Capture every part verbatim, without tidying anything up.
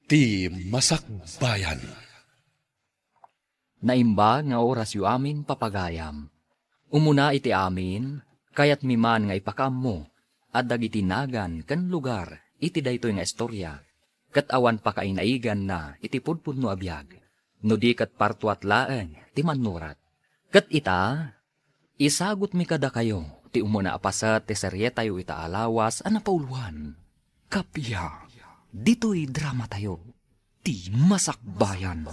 Ti Masakbayan. Naimbag nga orasyo amin, papagayam. Umuna iti amin, kayatmi man nga ipakaammo a dagiti nagan ken lugar iti daytoy nga istorya, ket awan pakainaiganna iti pudpudno a biag, no di ket partuat laeng ti mannurat. Ket ita, isagutmi kadakayo ti umuna a paset ti serietayo ita a lawas a napauloan, Kappia, ditoy dramatayo, Ti Masakbayan.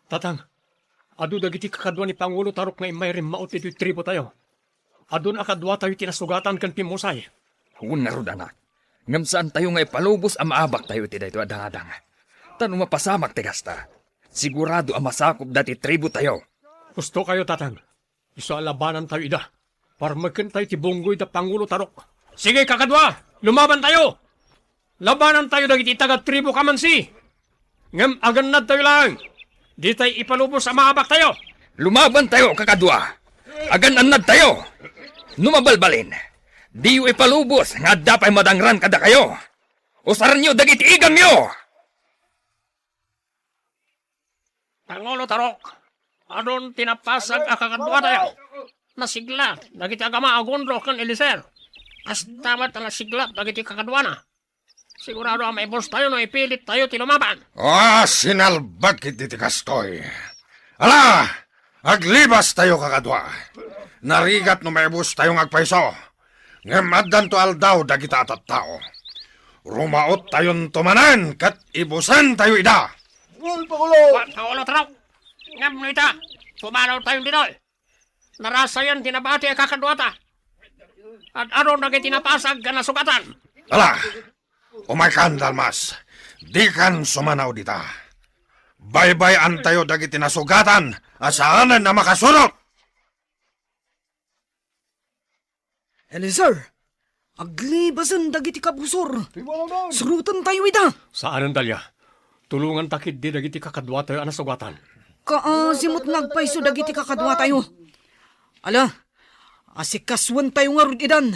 Tatang, adu dagiti kakadua ni Pangulo Tarok nga immay rimmaot iti tribotayo. Adun a kaduatayo ti nasugatan ken pimmusay. Wen ngarud, anak, ngem saantayo nga ipalubos a maabaktayo iti daytoy a dangadanga. Ta no mapasamak ti kasta, sigurado a masakopda ti tribotayo. Husto kayo, Tatang. Isu a labanantayo ida. Parmekentayo ti bunggoy da Pangulo Tarok. Sige, kakadua! Lumabantayo! Labanantayo dagiti taga-tribu Kamansi! Ngem agannadtayo laeng. Ditay ipalubos a maabaktayo. Lumabantayo, kakadua. Agannadtayo. No mabalbalin, diyo ipalubos nga adda pay madangran kadakayo. Usarenyo dagiti igamyo. Pangulo Tarok, adun ti napasag a kakaduatayo. Nasigla dagiti agama a Gondo ken Eliser. Kasta met a nasigla dagiti kakaduana. Sigurado a maibustayo no ipilittayo ti lumaban. Ah, sinalbag iti ti kastoy. Ala, aglibastayo, kakadua. Narigat no maibustayo nga agpayso. Ngem addanto aldaw dagita a tattao. Rumaottayonto manen ket ibusentayo ida. Gol, Pangulo! Pa-, Pangulo Tarok! Ngem no ita, pumanawtayon ditoy. Narasayan ti nabati a kakaduata. Ad-aro dagiti napasag a nasugatan. Ala, umaykan, Dalmas. Dikan sumanaw dita. Baybay-antayo dagiti nasugatan a saanen a makasurot. Eliezer, aglibasen dagiti kabusor. Suroten tayo ida. Saanen, Dalia. Tulonganta ketdi dagiti kakaduatayo a nasugatan. Kaasi met nga agpayso dagiti kakaduatayo. Ala, asikasuentayo ngarud idan.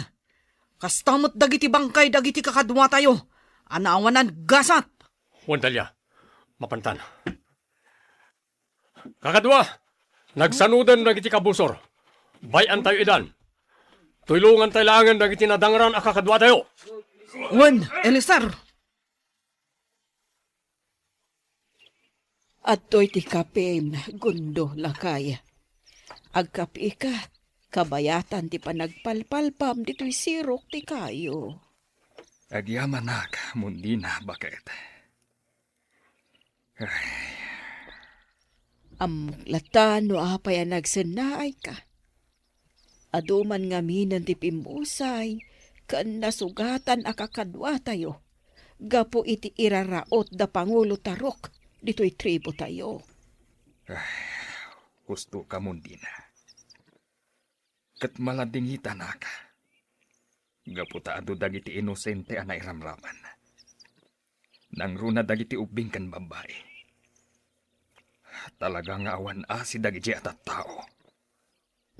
Kasta met dagiti bangkay dagiti kakaduatayo a naawanan gasat. Wen, Dalia, mapantan. Kakadua, nagsanoden dagiti kabusor. Bay-antayo idan. Tulongantayo laengen dagiti nadangran a kakaduatayo. Wen, Eliezer. Adtoy ti kapim, Gondo, lakay. Agkapika, kabayatan ti panagpalpalpam ditoy sirok ti kayo. Agyamanak, Mundina, baket. Ay. Ammok latta no apay a nagsennaayka. Adu man ngaminen ti pimmusay ken nasugatan a kakaduatayo gapu iti iraraot da Pangulo Tarok ditoy tribotayo. Ay, husto ka, Mundina. Ket maladingitanak. Gapu ta adu dagiti inosente a nairamraman. Nangruna dagiti ubbing ken babbai. Talaga nga awan asi dagiti a tattao.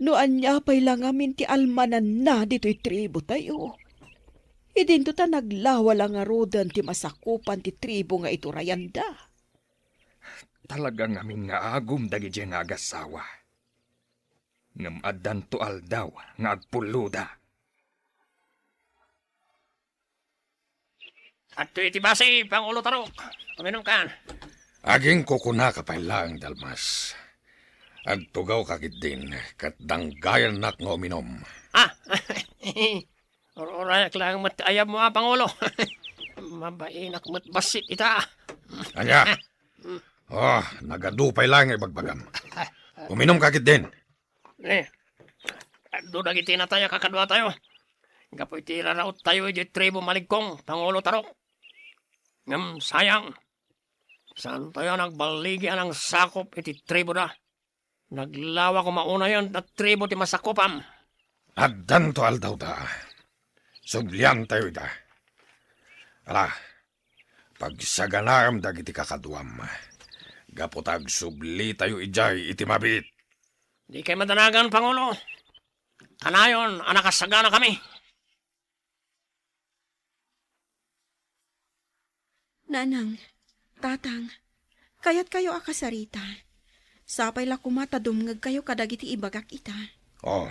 No ania pay la ngamin ti almananna ditoy tribotayo, idinto ta naglawa la ngaruden ti masakupan ti tribo nga iturayanda. Talaga ngamin nga agum dagiti nga agassawa. Ngem addanto aldaw nga agpulloda. Adtoy iti basi, Pangulo Tarok. Uminumkan. Agingkukunaka pay laeng, Dalmas. Agtugawka ketdin, ket danggayannak nga uminum. Ah! Ur-urayak laeng met ti ayabmo a, Pangulo. Mabainak met bassit ita. Ania? Oh, nagadu pay laeng nga ibagbagam. Uminumka ketdin. Eh, adu dagiti natay a kakaduatayo. Gapu iti iraraottayo idiay tribo Maligkong, Pangulo Tarok. Ngem sayang, saantayo a nagballigi a nangsakop iti triboda. Naglawa koma unayen ta tribo ti masakupam. Addanto aldawda. Subliantayo ida. Ala, pagsaganaem dagiti kakaduam. Gapu ta agsublitayo idiay iti mabiit. Dikay madanagan, Pangulo. Kanayon a nakasaganakami. Nanang, Tatang, kayatkayo a kasarita. Sapay la koma ta dumngegkayo kadagiti ibagak ita. Oh,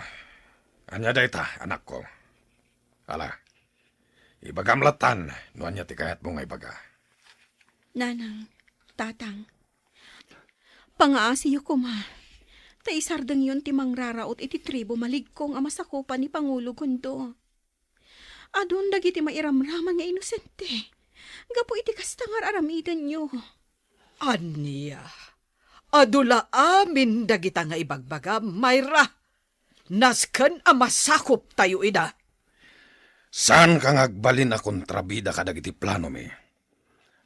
ania dayta, anakko? Ala, ibagam lattan no ania ti kayatmo nga ibaga. Nanang, Tatang, pangaasiyo koma, ta isardengyon ti mangraraot iti tribu Maligkong a masakupan ni Pangulo Gondo. Adun dagiti mairamraman nga inosente. Gapu iti kasta nga ar-aramidenyo. Ania? Adu la amin dagita nga ibagbagam, Myra. Nasken a masakuptayo ida. Saanka nga agbalin a kontrabida kadagiti planomi.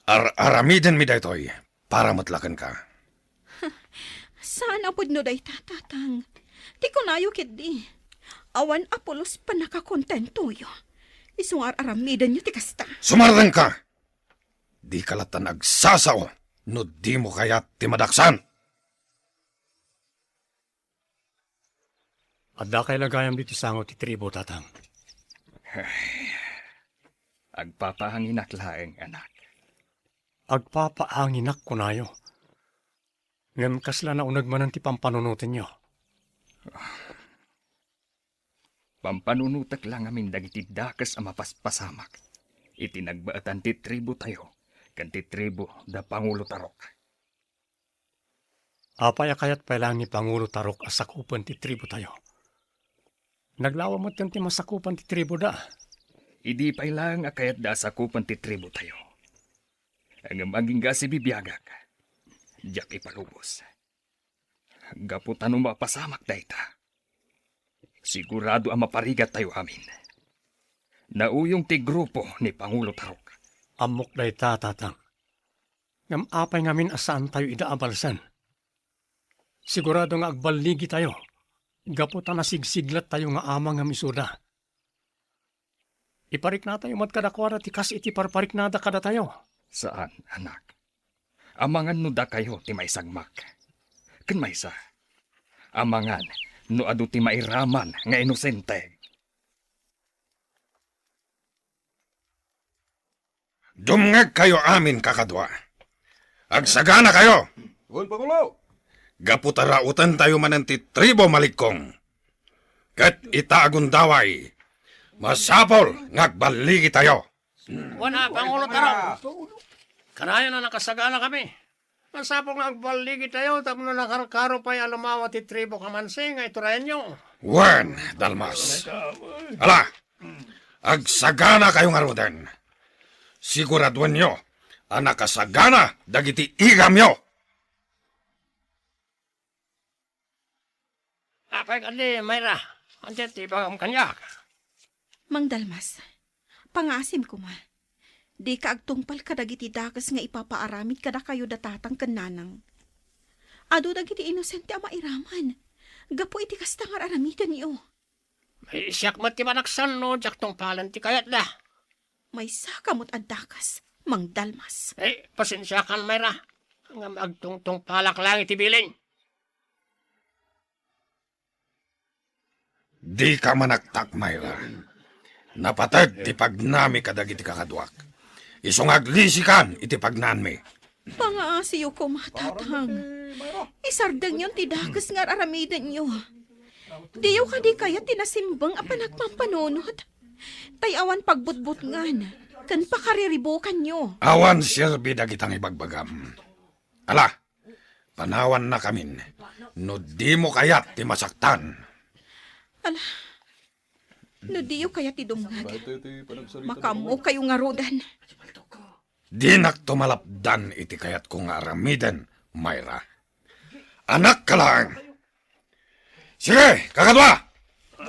Ar-aramidenmi daytoy para met la kenka. Saan a pudno dayta, Tatang. Ti kunayo ketdi, awan a pulos pannakakontentoyo. Isu nga ar-aramidenyo ti kasta. Sumardengka! Dika lattan agsasao no dimo kayat ti madaksan. Addakay la gayam ditoy sango ti tribu, Tatang. Agpapaanginak laeng, anak. Agpapaanginak, kunayo. Ngem kasla nauneg manen ti pampanunotenyo. Pampanunotek la ngamin dagiti dakes a mapaspasamak iti nagbaetan ti tributayo ken ti tribu da Pangulo Tarok. Apay a kayat pay laeng ni Pangulo Tarok a sakupen ti tributayo? Naglawa metten ti masakupan ti tribuda. Idi pay laeng a kayatda a sakupen ti tributayo. Ngem agingga a sibibiagak, diak ipalubos. Gapu ta no mapasamak dayta, sigurado a maparigattayo amin. Nauyong ti grupo ni Pangulo Tarok. Ammok dayta, Tatang. Ngem apay ngamin a saantayo ida a balsen? Sigurado nga agballigitayo, gapu ta nasigsiglattayo nga ama ngem isuda. Ipariknatayo met kadakuada ti kas iti parpariknada kadatayo. Saan, anak. Amangan no dakayo ti maisagmak. Ken maysa, amangan no adu ti mairaman nga inosente. Dumngegkayo amin, kakadua. Agsaganakayo! Wen, Pangulo! Gapu ta rautentayo manen ti tribo Maligkong. Ket ita a gundaway, masapul nga agballigitayo. Wen a, Pangulo Tarok. Kanayon a nakasaganakami. Masapul nga agballigitayo tapno nakarkaro pay a lumawa ti tribo Kamansi nga iturayanyo. Wen, Dalmas. Ala, agsaganakayo ngaruden. Siguraduenyo a nakasagana dagiti igamyo. Apay kadi, Myra? Ania ti ibagam kaniak? Mang Dalmas, pangaasim koma. Dika agtungpal kadagiti dakes nga ipapaaramid kadakayo da tatang ken nanang. Adu dagiti inosente a mairaman gapu iti kasta nga ar-aramidenyo. Ay, siak met ti manaksan no diak tungpalen ti kayatda. Maysaka met a dakes, Mang Dalmas. Eh, pasensiakan, Myra. Ngem agtungtungpalak laeng iti bilin. Dika manaktak, Myra. Napated ti pagnami kadagiti kakaduak. Isu nga aglisikan iti pagnaanmi. Pangaasiyo koma, tatang. Isardengyon ti dakes nga ar-aramidenyo. Diyo kadi kayat ti nasimbeng a panagpampanunot? Tay awan pagbutbutngan ken pakariribukanyo. Awan serbi dagita nga ibagbagam. Ala, panawannakamin no dimo kayat ti masaktan. Ala, no diyo kayat ti dumngeg, makaammokayo ngaruden. Dinakto malapdan iti kayatko nga aramiden, Myra. Anakka laeng. Sige, kakadua!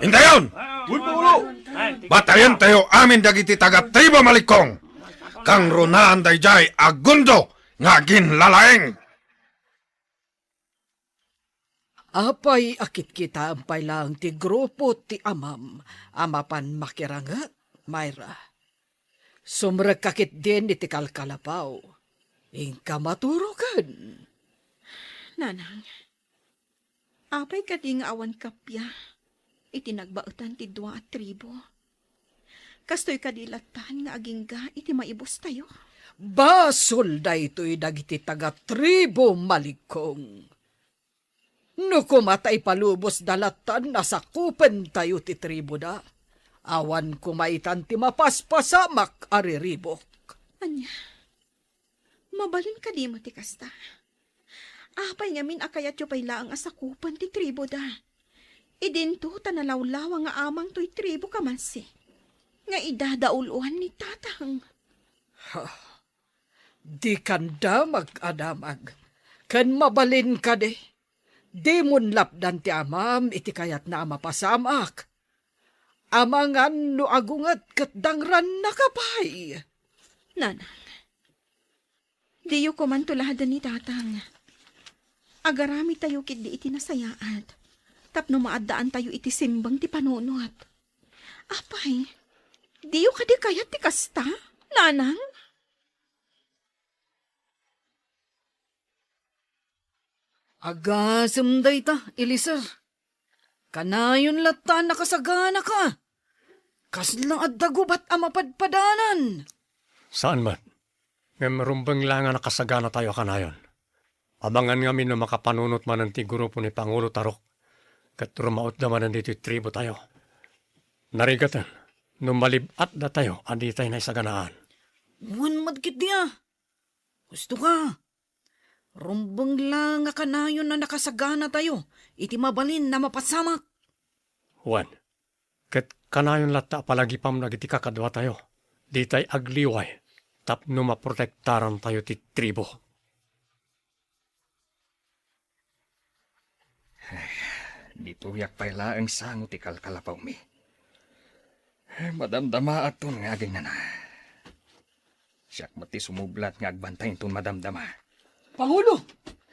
Intayon! Wen, Pangulo! Batayentayo amin dagiti taga-tribu Malikong. Kangrunaan daydiay a gundo nga aginlalaing. Apay a kitkitaem pay laeng ti grupo ti amam a mapan makiranget, Myra? Sumrekka ketdin iti kalkalapaw. Inka maturoken. Nanang, apay kadi nga awan kappia iti nagbaetan ti dua a tribu? Kastoy kadi lattan nga agingga iti maibustayo? Basol daytoy dagiti taga-tribu Maligkong. No koma ta ipalubosda latta a sakupentayo ti tribuda, awan koma itan ti mapaspasamak a riribuk. Ania? Mabalin kadi met ti kasta? Apay ngamin a kayatyo pay laeng a sakupen ti tribuda? Idinto ta nalawlawa nga amang toy tribu Kamansi nga idadauluan ni tatang. Ha, dikan damag a damag. Ken mabalin kadi, dimon lapdan ti amam iti kayatna a mapasamak. Amangan no agunget ket dangrannaka pay. Nanang, diyo koman tuladen ni tatang. Agaramidtayo ketdi iti nasayaat tapno maaddaantayo iti simbang ti panunot. Apay, diyo kadi kayat ti kasta, nanang? Agasem dayta, Eliezer. Kanayon latta a nakasaganaka. Kasla adda gubat a mapadpadanan. Saan met. Ngem rumbeng la nga nakasaganatayo a kanayon. Amangan ngamin no makapanunot manen ti grupo ni Pangulo Tarok, ket rumautda manen ditoy tributayo. Narigaten no malib-atdatayo a ditay naisaganaan. Wen met ketdi a. Husto ka. Rumbeng la nga kanayon a nakasaganatayo iti mabalin a mapasamak. Wen, ket kanayon latta a palagipam dagiti kakaduatayo, ditay agliway tapno maprotektarantayo ti tribu. Ditoyak pay laeng sango ti kalkalapawmi. Madamdamaakton nga agaynana. Siak met ti sumublat nga agbantay inton madamdama. Pangulo!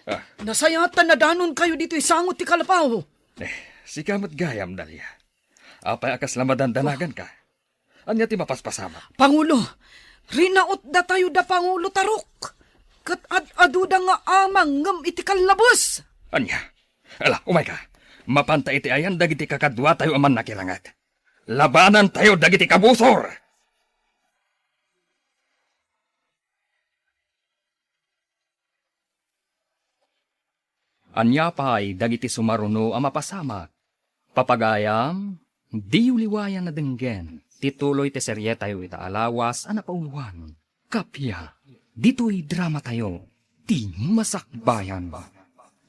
Ah. Nasayaat ta nadanonkayo ditoy sango ti kalapaw. Eh, sika met gayam, Dalia. Apay a kasla madandanaganka? Ania ti mapaspasamak? Pangulo, rinautdatayo da Pangulo Tarok. Ket ad-aduda nga amang ngem iti kallabes. Ania? Ala, umayka. Mapanta iti ayan dagiti kakaduatayo a mannakiranget. Labanantayo dagiti kabusor! Ania pay dagiti sumaruno a mapasamak? Papagayam, diyo liwayan a denggen ti tuloy ti serietayo ita a lawas a napauloan. Kappia, ditoy dramatayo, ti Masakbayan.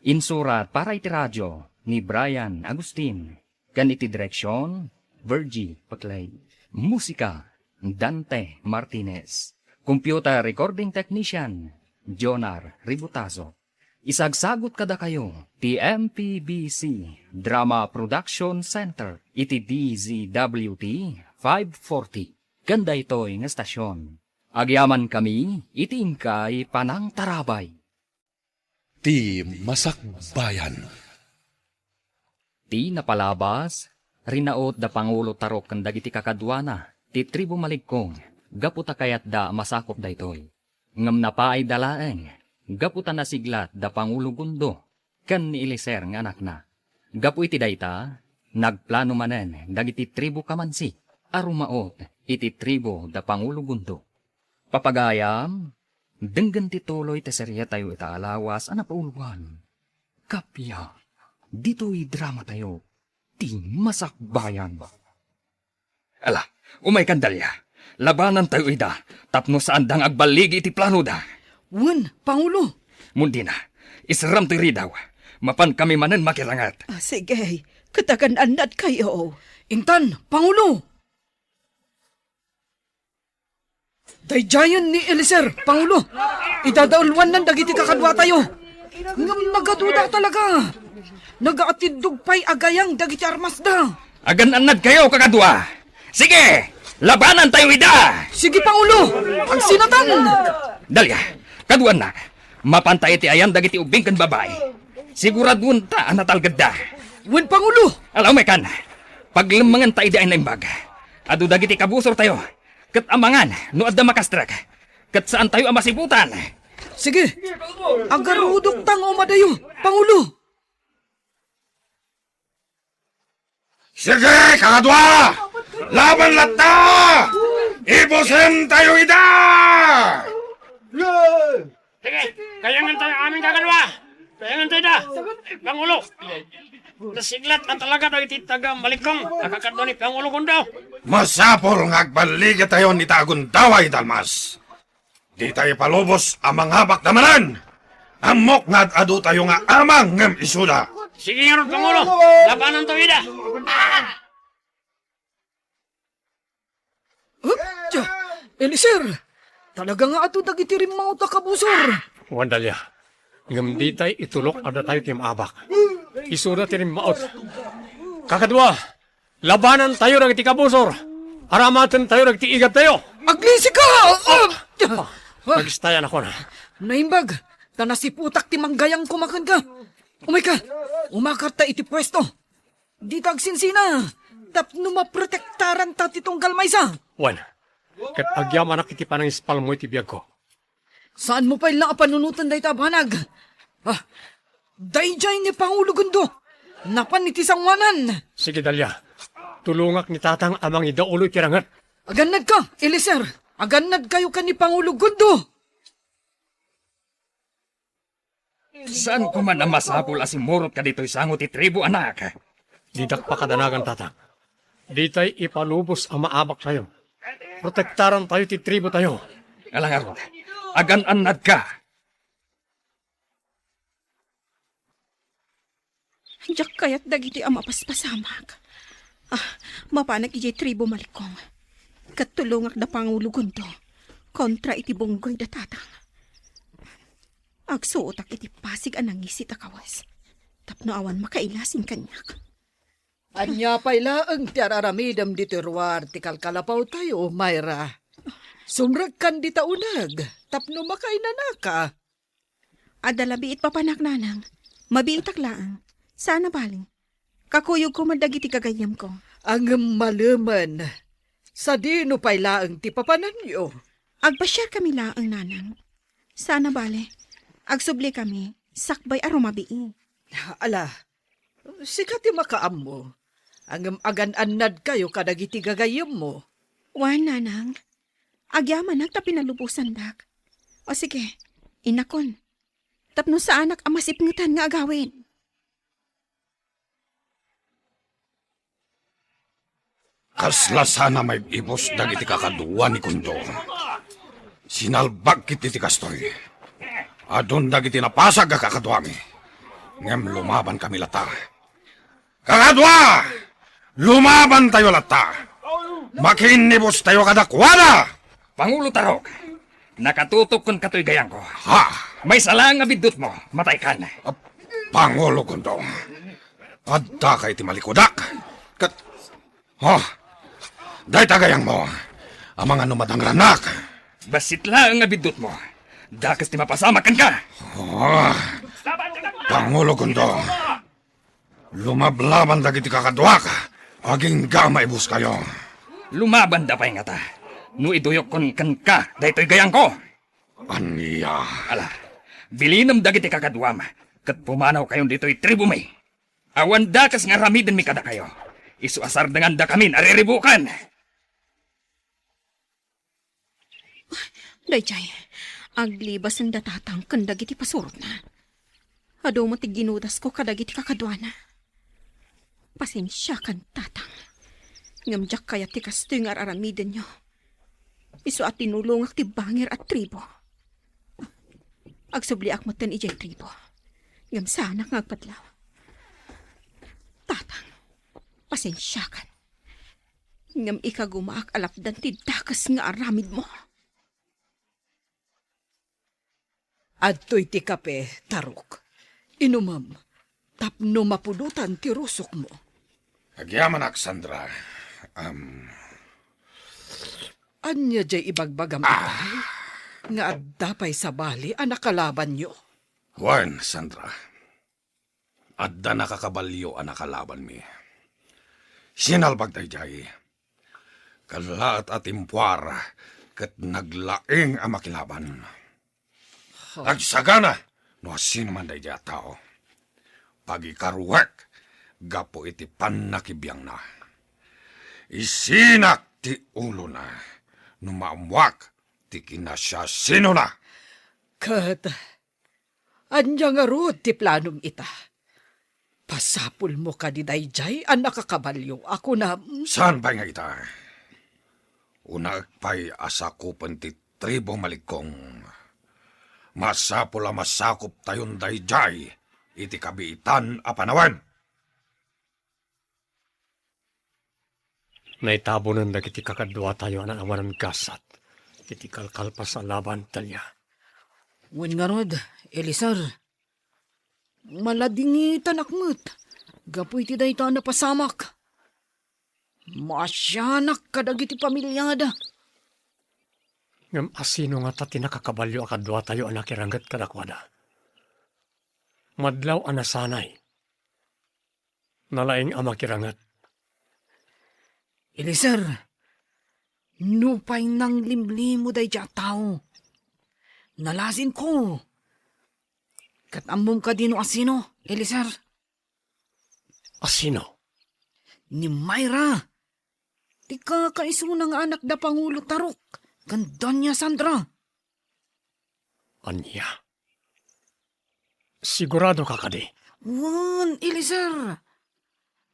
Insurat para iti radio ni Brian Agustin. Ken iti direksion, Virgie Paclay. Musika, Dante Martinez. Computer recording technician, Jonar Ributazo. Isagsagut kadakayo ti M P B C Drama Production Center iti D Z W T five forty. Ken daytoy nga estasion, agyamankami iti inkay panangtarabay. Ti Masakbayan. Ti napalabas, rinaut da Pangulo Tarok ken dagiti kakaduana ti tribu Maligkong gapu ta kayatda a masakup daytoy. Ngem napaayda laeng gapu ta nasiglat da Pangulo Gundo ken ni Eliezer nga anakna. Gapu iti dayta, nagplano manen dagiti tribu Kamansi a rumaut iti tribu da Pangulo Gundo. Papagayam, denggen ti tuloy ti serietayo ita a lawas a napauloan. Kappia, ditoy dramatayo, ti Masakbayan. Ala, umaykan, Dalia. Labanantayo ida, tapno saanda nga agballigi iti planoda. Wen, Pangulo. Mundina, isram toy ridaw. Mapankami manen makiranget. Ah, sige, ket agan-annadkayo. Intan, Pangulo! Daydiayen ni Eliezer, Pangulo. Idadauluannan dagiti kakaduatayo. Ngem nagaduda talaga. Nagaatiddog pay a gayang dagiti armasda. Agan-annadkayo, kakadua. Sige, labanantayo ida. Sige, Pangulo. Agsinatan. Dalia, kaduanna. Mapanta iti ayan dagiti ubbing ken babai. Siguraduenta a natalgedda. Wen, Pangulo. Ala, umaykan. Paglemmengenta idi ay naimbag. Adu dagiti kabusortayo. Ket amangan no adda makastrek. Ket saantayo a masibutan. Sige. Agarudokta nga umadayo, Pangulo. Sige, kakadua! Laban latta! Ibusentayo ida! Payangan tayo amin kakadua. Payangan tayo da. Pangulo. Nasiglat ang talaga dagiti taga Malikong a kakadua ni Pangulo Gondo. Masapul nga agballigatayon ita a gundaway, Dalmas. Dita ipalubos a mangabak da manen. Ammok nga ad-adu tayo nga amang ngem isuda. Sige ngarud, Pangulo. Labanan tayo ida. Hup! Tiya, Eliezer, talaga nga adu dagiti rimmaut a kabusor. Wen, Dalia, ngem ditay itulok a datayo ti maabak. Isuda ti rimmaut. Kakadua, labanan tayo dagiti kabusor. Aramaten tayo dagiti igab tayo. Aglisika! Ah! Ah! Nagistayan ako na. Naimbag, ta nasiputak ti manggayangko makenka. Umayka, umakarta iti puesto. Dita agsinsina, tapno maprotektaranta ti tunggal maysa. Wen, ket agyamanak iti panangispalmo iti biagko. Saanmo pay la a panunoten dayta a banag. Ah, daydiay ni Pangulo Gondo. Napan iti sangoanan. Sige, Dalia. Tulongak ni Tatang a mangidaulo iti ranget. Agannadka, Eliezer. Agannadkayo ken ni Pangulo Gondo. Saan ko man a masapul a simmurot ka ditoy sango ti tribu, anak. Didak pakadanagan, Tatang. Ditay ipalubos a maabak tayo. Protektaran tayo ti tribu tayo. Ala ngarud, agan-annadka. Diak kayat dagiti a mapaspasamak. Ah, mapanak idiay tribu Malikong. Ket tulongak da Pangulo Gondo kontra iti bunggoy da Tatang. Agsuotak iti pasig a nangisit a kawes tapno awan makailasin kaniak. Ania pay laeng ti ar-aramidem ditoy ruar ti kalkalapaw tayo, Myra? Sumrekkan dita uneg tapno makainanaka. Adda la biit papanak, nanang. Mabiitak laeng. Saan a bali. Kakuyogko met dagiti gagayyemko. Ngem malemen, sadino pay laeng ti papananyo? Agpasiarkami laeng, nanang. Saan a bali. Agsublikami, sakbay a rumabii. Ala, sika ti makaammo. Ngem agan-annadkayo kadagiti gagayyemmo. Wen, nanang. Agyamanak ta pinalubosandak. O sige, innakon. Tapno saanak a masipngetan nga agawid. Kasla saan a maib-ibus dagiti kakadua ni Gondo. Sinalbag ket iti kastoy. Adun dagiti napasag a kakaduami. Ngem lumabankami latta. Kakadua! Lumabantayo latta! Makiinnibustayo kadakuada! Pangulo Tarok, nakatutok kenka toy gayangko. Ha? Maysa laeng a biddutmo, mataykan. Ah, Pangulo Gondo, addaka iti malikudak. Ket, ha? Dayta gayangmo, amangan no madangrannak. Bassit laeng a biddutmo. Dakes ti mapasamak kenka. Ah, Pangulo Gondo, lumablaban dagiti kakaduak, agingga maibuskayo. Lumabanda pay ngata, no iduyokkon kenka daytoy gayangko. Ania? Ala, bilinem dagiti kakaduam, ket pumanawkayon ditoy tribumi. Awan dakes nga aramidenmi kadakayo. Isu a sardengandakamin a riribukan. Daydiay, aglibasen da Tatang ken dagiti pasurotna. Adu met ti ginudasko kadagiti kakaduana. Pasensiakan, Tatang. Ngem diak kayat ti kastoy nga ar-aramidenyo. Isu a tinulongak ti bangir a tribo. Agsubliak metten idiay tribo. Ngem saanak nga agpadlaw. Tatang, pasensiakan. Ngem ikagumaak a lapdan ti dakes nga aramidmo. Adtoy ti kape, Tarok. Inumem, tapno mapudotan ti rusokmo. Agyamanak, Sandra. Am. Ania diay ibagbagam itay? Nga adda pay sabali a nakalabanyo? Wen, Sandra. Adda nakakabalio a nakalabanmi. Sinalbag daydiay. Kallaat a timpuar ket naglaing a makilaban. Agsagana no asinoman daydiay a tao. Pagikaruek gapu iti pannakibiangna. Isinak ti ulona no maammuak ti kinasiasinona. Ket Ania ngarud ti planom ita? Pasapulmo kadi daydiay a nakakabalio a kunam? Saan pay nga ita? Unaek pay a sakupen ti tribu Malikong. Masapul a masakuptayon daydiay iti kabiitan a panawen. Naitabonen dagiti kakaduatayo a naawanan gasat iti kalkalpas a laban, Talia. Wen ngarud, Eliezer, maladingitanak met gapu iti dayta a napasamak. Maasianak kadagiti pamiliada. Ngem asino ngata ti nakakabalio a kaduatayo a nakiranget kadakuada? Madlaw a nasanay, nalaing a makiranget. Eliezer, nupay nanglimlimo daydiay a tao, nalasinko. Ket ammom kadi no asino, Eliezer? Asino? Ni Myra, ti kakaisuna nga anak da Pangulo Tarok ken Doña Sandra. Ania? Sigurado ka kadi? Wen, Eliezer.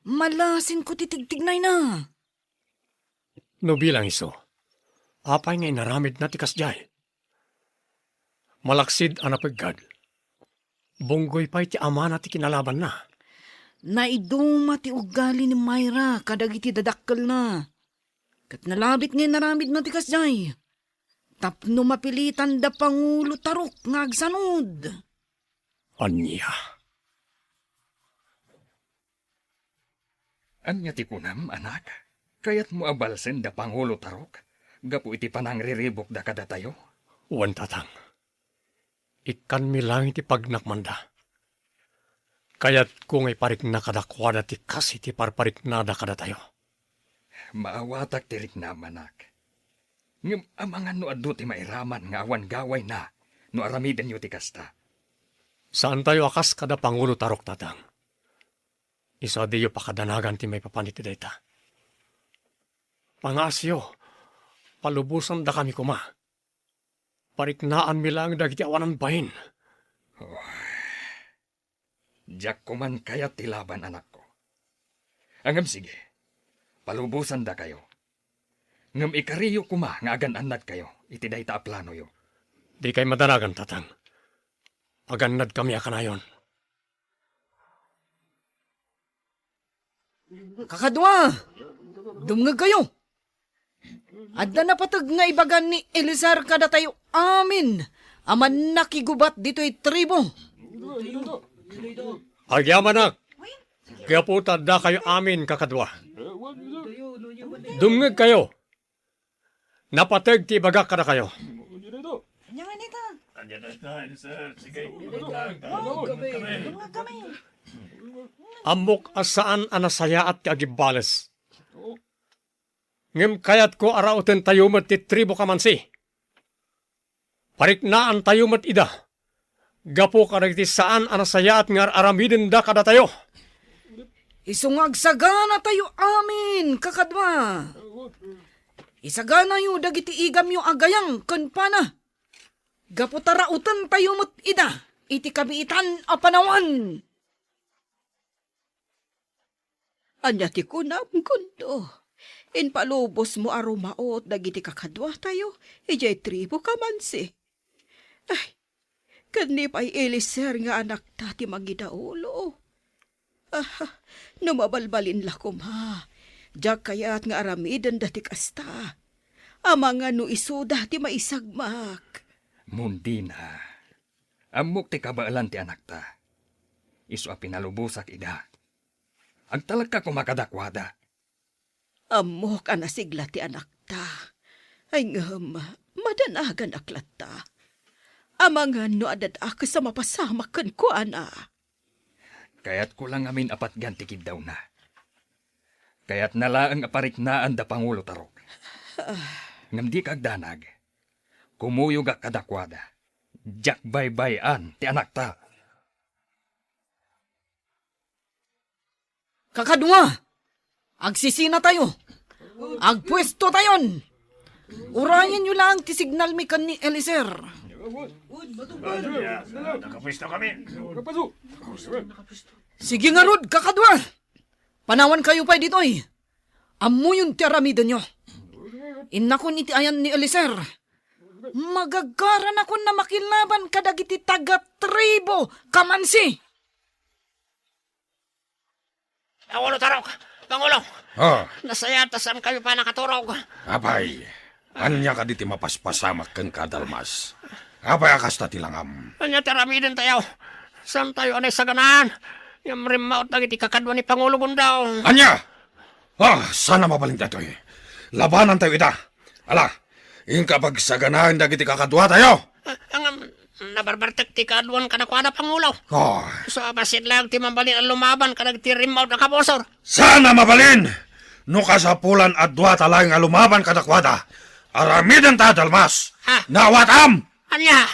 Malasinko ti tigtignayna. No bilang isu, apay nga inaramidna ti kasdiay? Malaksid a napeggad, bunggoy pay ti amana ti kinalabanna. Naiduma ti ugali ni Myra kadagiti dadakkelna. Ket nalabit nga inaramidna ti kasdiay. Tapno mapilitan da Pangulo Tarok nga agsanud. Ania? Ania ti kunam, anak? Kayatmo a balsen da Pangulo Tarok gapu iti panangriribukda kadatayo? Wen, tatang. Ikkanmi laeng ti pagnakmanda. Kayatko nga iparikna kadakuada ti kas iti parpariknada kadatayo. Maawatak ti riknam, anak. Ngem amangan no adu ti mairaman nga awan gawayna no aramidenyo ti kasta. Saantayo a kas kada Pangulo Tarok, tatang. Isu a diyo pakadanagan ti maipapan iti dayta. Pangaasiyo, palubosandakami koma. Pariknaanmi laeng dagiti awanan bain. Oh. Diak koman kayat ti laban, anakko. Ngem sige, palubosandakayo. Ngem ikariyo koma nga agan-annadkayo iti dayta a planoyo. Dikay madanagan, tatang. Agannadkami a kanayon. Kakadua, dumngegkayo. Adda napateg nga ibaga ni Eliezer kadatayo amin a mannakigubat ditoy tribu. Agyamanak, gapu ta addakayo amin, kakadua. Dumngegkayo. Napateg ti ibagak kadakayo. Ania nga nita? Wow, gabi. Dumngeg kami. Ammok a saan a nasayaat ti agibbales. Ngem kayatko a rautentayo met ti tribu Kamansi. Pariknaantayo met ida gapu kadagiti saan a nasayaat nga ar-aramidenda kadatayo. Isu nga agsaganatayo amin, kakadua. Isaganayo dagiti igamyo a gayam ken pana, gapu ta rautentayo met ida iti kabiitan a panawen. Ania ti kunam, Kundo? Impalubosmo a rumaut dagiti kakaduatayo idiay tribu Kamansi. Ay, ken ni pay Eliezer nga anakta ti mangidaulo. Ah, no mabalbalin la koma, diak kayat nga aramidenda ti kasta. Amangan no isuda ti maisagmak. Mundina, ammok ti kabaelan ti anakta. Isu a pinalubosak ida. Agtalekka koma kadakuada. Ammok a nasigla ti anakta. Ay ngem, madanaganak latta. Amangan no adda dakes a mapasamak kenkuana. Kayatko la ngamin a patgan ti kiddawna. Kayatna laeng a pariknaan da Pangulo Tarok. Ngem dika agdanag. Kumuyogak kadakuada. Diak baybay-an ti anakta. Kakadua, agsisinatayo. Agpuestotayon. Urayenyo laeng ti signalmi ken ni Eliezer. Nakapuesto kami. Sige ngarud, kakadua. Panawankayo pay ditoy. Ammoyon ti aramidenyo. Innakon iti ayan ni Eliezer. Magagaranakon a makilaban kadagiti taga-tribu Kamansi. Pangulo Tarok! Pangulo! Ah. Nasayaat ta saankayo pay nakaturog. Apay, ania kadi ti mapaspasamak kenka, Dalmas? Apay a kasta ti langam? Ania ti aramidentayo? Saantayo a naisaganaan? Ngem rimmaot dagiti kakadua ni Pangulo Gundo. Ania? Ah, saan a mabalin daytoy. Labanantayo ida. Ala, inka pagsaganaen dagiti kakaduatayo. Ah, ngem, nabarbartek ti kaaduan kadakuada, Pangulo. Ah. Isu a bassit laeng ti mabalin a lumaban kadagiti rimmaot a kabusor. Saan a mabalin? No kasapulan a duata laeng a lumaban kadakuada, aramidenta, Dalmas. Ah. Naawatam! Ania?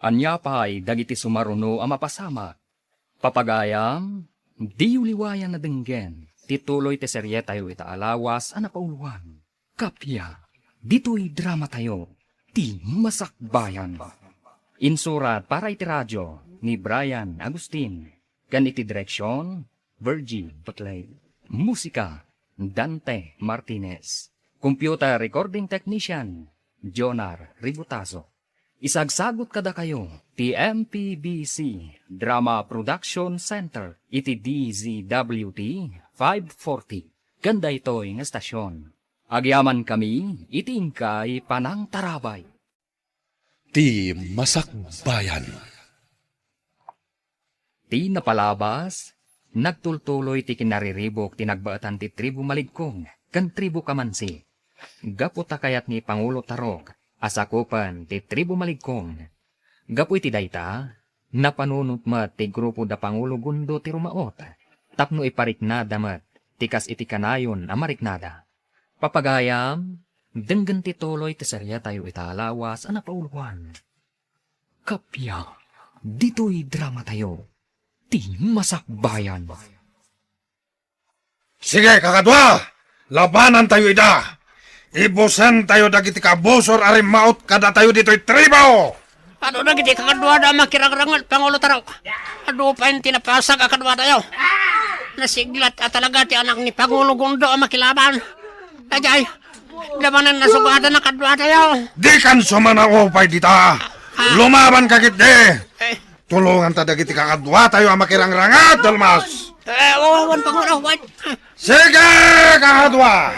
Ania pay dagiti sumaruno a mapasamak? Papagayam, diyo liwayan a denggen ti tuloy ti serietayo ita a lawas a napauloan. Kappia, ditoy dramatayo, ti Masakbayan. Insurat para iti radio ni Brian Agustin, ken iti direksion, Virgie Butley. Musika, Dante Martinez. Computer recording technician, Jonar Ributazo. Isagsagut kadakayo ti M P B C Drama Production Center iti D Z W T five forty ken daytoy nga estasion. Agyamankami iti inkay panangtarabay. Ti Masakbayan. Ti napalabas, nagtultuloy ti kinariribuk ti nagbaetan ti tribu Maligkong ken tribu Kamansi. Gapu ta kayat ni Pangulo Tarok a sakupen ti tribu Maligkong. Gapu iti dayta, napanunot met ti grupo da Pangulo Gundo ti rumaot tapno ipariknada met ti kas iti kanayon a mariknada. Papagayam, denggen ti tuloy ti seriatayo ita a lawas a napauloan. Kappia, ditoy dramatayo, ti Masakbayan. Sige, kakadua! Labanantayo ida! Ibusentayo dagiti kabusor a rimmaot kadatayo ditoy tribo! Adu dagiti kakaduada a makirangranget, Pangulo Tarok. Adu pay ti napasag a kaduatayo. Nasiglat a talaga ti anak ni Pangulo Gundo a makilaban. Ajay, damanen nasugatan a kaduatayo. Dikan sumanao pay dita. Ah. Lumabanka ketdi. Eh. Tulonganta dagiti kakaduatayo a makirangranget, Dalmas. Eh, wa-, wa-, wan, Pangulo, wan. Sige, kakadua.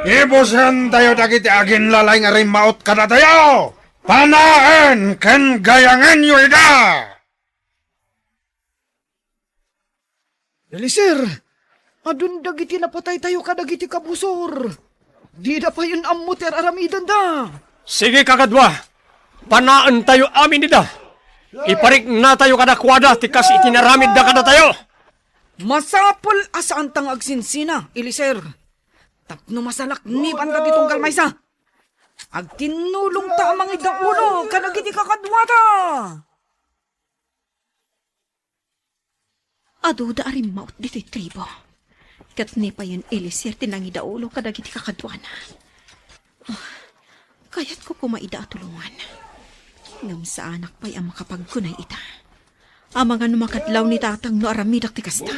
Ibusentayo dagiti aginlalay nga rimmaot kadatayo. Panaen ken gayangenyo ida. Eliezer, adun dagiti napataytayo kadagiti kabusor. Dida payen ammo ti ar-aramidenda. Sige, kakadua, panaentayo amin ida. Ipariknatayo kadakuada ti kas iti naramidda kadatayo. Masapul a saanta nga agsinsina, Eliezer. Tapno masalaknibanta ti tunggal maysa. Agtinnulongta a mangidaulo kadagiti kakaduata. Aduda a rimmaot ditoy tribo. Ket ni payen Eliezer ti nangidaulo kadagiti kakaduana. Ah, kayatko koma ida a tulongan. Ngem saanak pay a makapagkunay ita. Amangan no makadlaw ni tatang no aramidek ti kasta.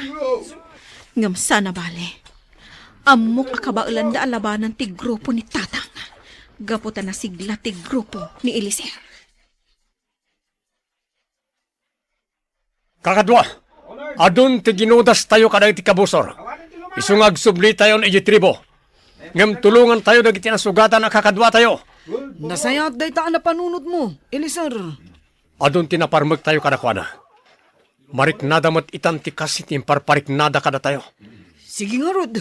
Ngem saan a bale. Ammok a kabaelanda a labanan ti grupo ni tatang. Gapu ta nasigla ti grupo ni Eliezer. Kakadua, adun ti ginudastayo kadagiti kabusor. Isu nga agsublitayon idiay tribo. Ngem tulongantayo dagiti nasugatan a kakaduatayo. Nasayaat dayta a napanunotmo, Eliezer. Adun ti naparmektayo kadakuada. Mariknada met itan ti kas iti imparpariknada kadatayo. Sige ngarud,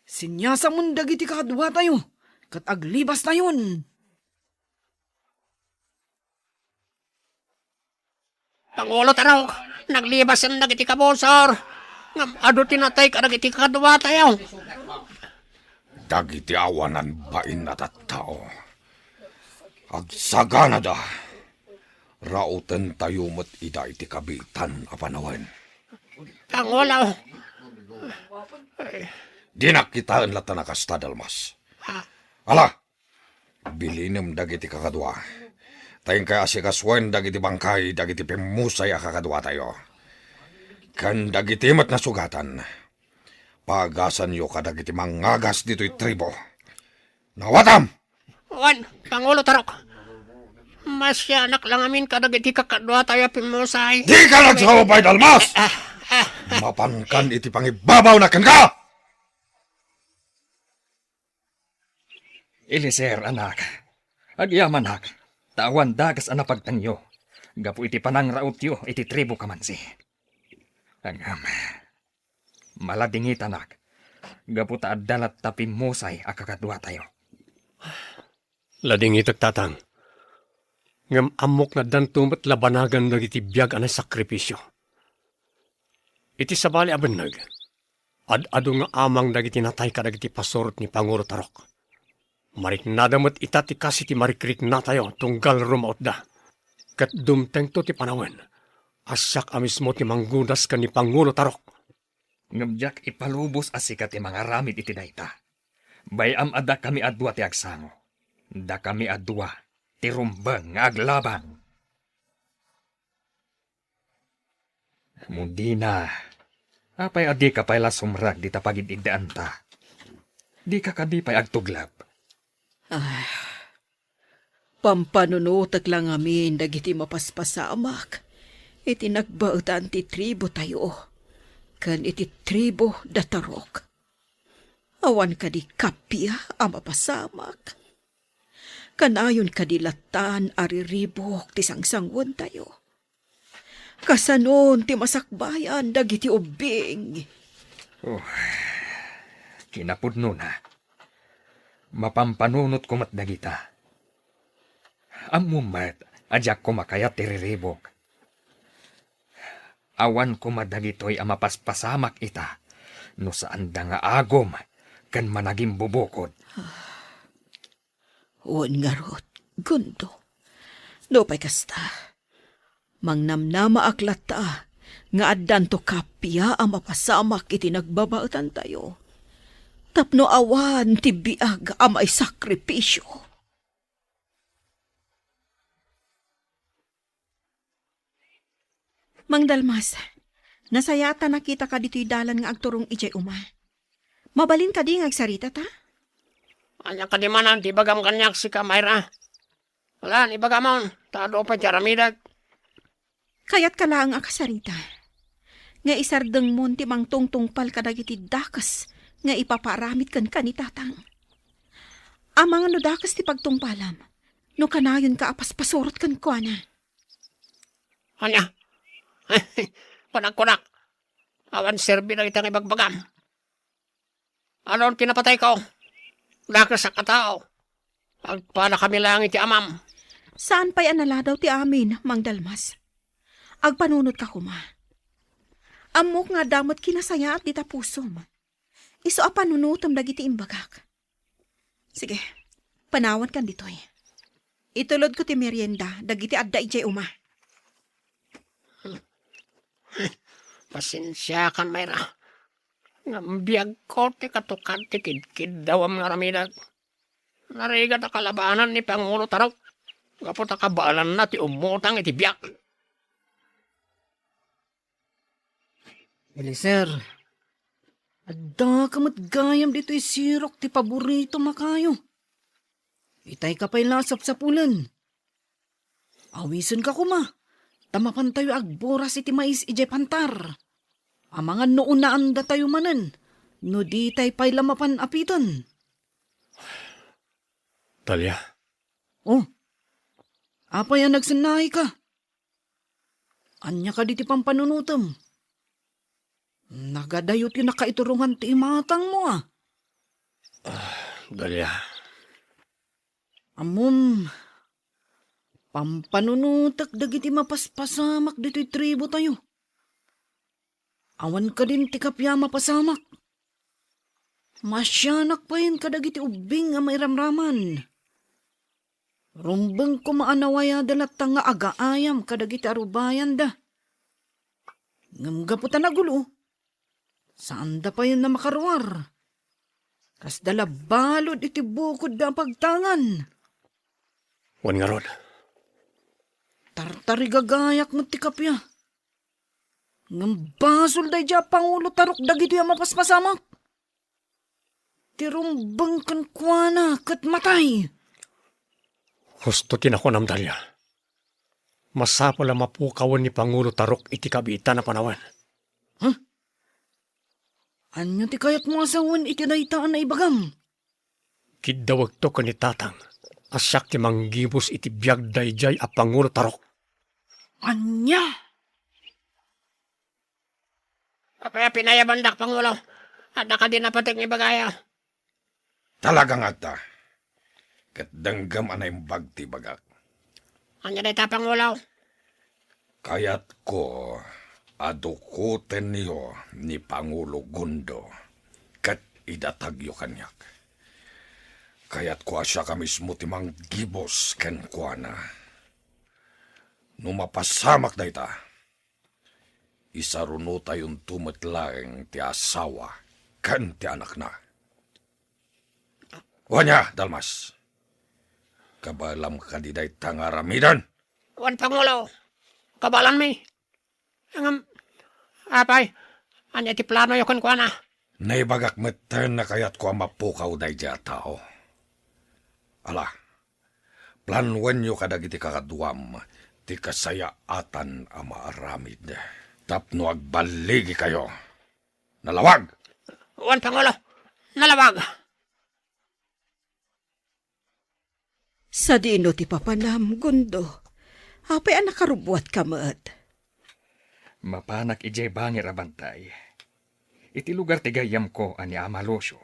siniasamon dagiti kakaduatayo, ket aglibastayon. Pangulo Tarok, naglibasen dagiti kabusor. Ngem adu ti natay kadagiti kakaduatayo. Dagiti awanan bain a tattao. Agsaganada. Rautentayo met ida iti kabiitan a panawen. Pangulo. Dinak kitaen latta a kasta, Dalmas. Ah. Ala, bilinem dagiti kakadua. Ta inkay asikasuen dagiti bangkay dagiti pimmusay a kakaduatayo. Ken dagiti met nasugatan, paagasanyo kadagiti mangagas ditoy tribo. Nawatam! Wen, Pangulo Tarok. Masianak lang amin kadagiti kakaduatayo a pimmusay. Dika nagsao pay, Dalmas! Ah, ah. Mapankan iti pangibabawna kenka! Eliezer, anak, agyamanak, ta awan dakes a napagtanyo gapu iti panangrautyo iti tribu Kamansi. Ngem, maladingitanak, gapu ta adda latta pimmusay a kakaduatayo. Ladingitek, Tatang. Ngem ammok nga addanto met labanagan dagiti biag a naisakripisio. Iti sabali a benneg, ad-adu nga amang dagiti natay kadagiti pasurot ni Pangulo Tarok. Mariknada met ita ti kas iti marikriknatayo tunggal rumautda. Ket dumtengto ti panawen a siak a mismo ti manggunas ken ni Pangulo Tarok. Ngem diak ipalubos a sika ti mangaramid iti dayta. Bay-am a dakami a dua ti agsango. Dakami a dua ti rumbeng nga aglabang. Mo dina, apay a dika pay la sumrek dita pagid-iddaanta? Dika kadi pay agtuglep? Ah, pampanunotek la ngamin dagiti mapaspasamak iti nagbaetan ti tribotayo ken iti tribo da Tarok. Awan kadi kappia a mapasamak? Kanayon kadi lattan a riribuk ti sangsanguentayo? Kasanon ti masakbayan dagiti ubbing? Oh, kinapudnona, mapampanunotko met dagita. Ammom met a diak koma kayat ti riribuk. Awan koma dagitoy a mapaspasamak ita no saanda nga agum ken managimbubukod. Wen ngarud, Gundo, nupay kasta, mangnamnamaak latta nga addanto kappia a mapasamak iti nagbabaetantayo, tapno awan ti biag a maisakripisio. Mang Dalmas, nasayaat ta nakitak ditoy dalan nga agturong idiay uma. Mabalin kadi nga agsaritata? Ania kadi manen ti ibagam kaniak sika, Myra? Ala, ibagamon, ta adu pay ti aramidek. Kayatka laeng a kasarita nga isardengmon ti mangtungtungpal kadagiti dakes nga ipapaaramid kenka ni Tatang. Amangan no dakes ti pagtungpalam, no kanayonka a paspasurot kenkuana. Ania? Panagkunak, awan serbi dagiti nga ibagbagam. Alon ti napatayko, dakes a katao. Agpadakami laeng iti amam. Saan pay a naladaw ti amin, Mang Dalmas. Agpanunotka koma. Ammok nga adda met kinasayaat dita pusom. Isu a panunotem dagiti imbagak. Sige, panawankan ditoy. Itulodko ti merienda dagiti adda idiay uma. Pasensiakan, Myra. Ngem biagko ti katukad ti kidkiddawam nga aramidek. Narigat a kalabanan ni Pangulo Tarok gapu ta kabaelanna ti ummutang iti biag. Eliezer, addaka met gayam ditoy sirok ti paboritom a kayo. Itayka pay la a sapsapulen. Awisenka koma, ta mapantayo agburas iti mais idiay pantar. Amangan no unaandatayo manen, no ditay pay la mapan apiten. Dalia. Oh, apay a nagsennaayka? Ania kadi ti pampanunotem? Nagadayo ti nakaiturongan ti imatangmo, a. Ah, Dalia. Ammom, pampanunotek dagiti mapaspasamak ditoy tribotayo. Awan kadin ti kappia a mapasamak. Maasianak payen kadagiti ubbing a mairamraman. Rumbeng koma a nawayada latta nga agaayam kadagiti arubayanda. Ngem gapu ta nagulo, Saanda payen a makaruar. Kasda la balud iti bukodda a pagtangan. Wen ngarud. Tartarigagayak met ti kappia. Ngem basol daydiay a pangulo tarok dagitoy a mapaspasamak. Ti rumbeng kenkuana ket matay. Husto ti nakunam, Dalia. Masapul a mapukawen ni Pangulo Tarok iti kabiitan a panawen. Huh? Ania ti kayatmo a sawen iti dayta a naibagam? Kiddawekto ken ni Tatang a siak ti manggibus iti biag daydiay a Pangulo Tarok. Ania? Apay a pinayabandak, Pangulo? Adda kadi napateg nga ibagayo? Talaga nga adda. Ket denggem a naimbag ti ibagak. Ania dayta, Pangulo? Kayatko a dukotenyo ni Pangulo Gundo ket idatagyo kaniak. Kayatko a siak a mismo ti manggibus kenkuana. No mapasamak dayta, isarunotayonto met laeng ti asawa ken ti anakna. Ania, Dalmas? Kabaelam kadi dayta nga aramiden? Wen, Pangulo, kabaelanmi. Ngem, apay, ania ti planoyo kenkuana? Naibagak metten a kayatko a mapukaw daydiay a tao. Ala, planuenyo kadagiti kakaduam ti kasayaatan a maaramid tapno agballigikayo. Nalawag! Wen, Pangulo, nalawag! Sadino ti papanam, Gundo? Apay a nakarubbuatka met? Mapanak idiay bangir a bantay. Iti lugar ti gayyemko a ni Ama Lucio.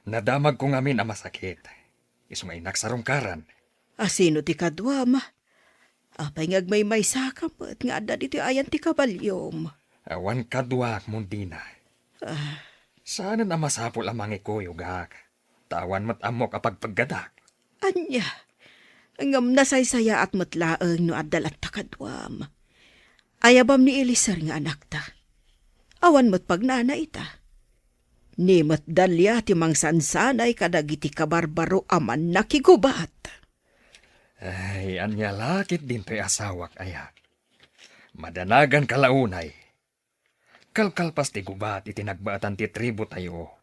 Nadamagko ngamin a masakit. Isu nga innak sarungkaran. Asino ti kaduam? Apay nga agmaymaysaka met nga adda ditoy ayan ti kabaliom? Awan kaduak, Mundina. Ah. Saanen a masapul a mangikuyogak, ta awan met ammok a pagpeggadak. Ania? Ngem nasaysayaat met laeng no adda latta kaduam. Ayabam ni Eliezer nga anakta. Awan met pagnana ita. Ni met Dalia ti mangsansanay kadagiti kabarbaro a mannakigubat. Ay, ania la ketdin toy asawak aya? Madanaganka la unay. Kalkalpas ti gubat iti nagbaetan ti tribu tayo.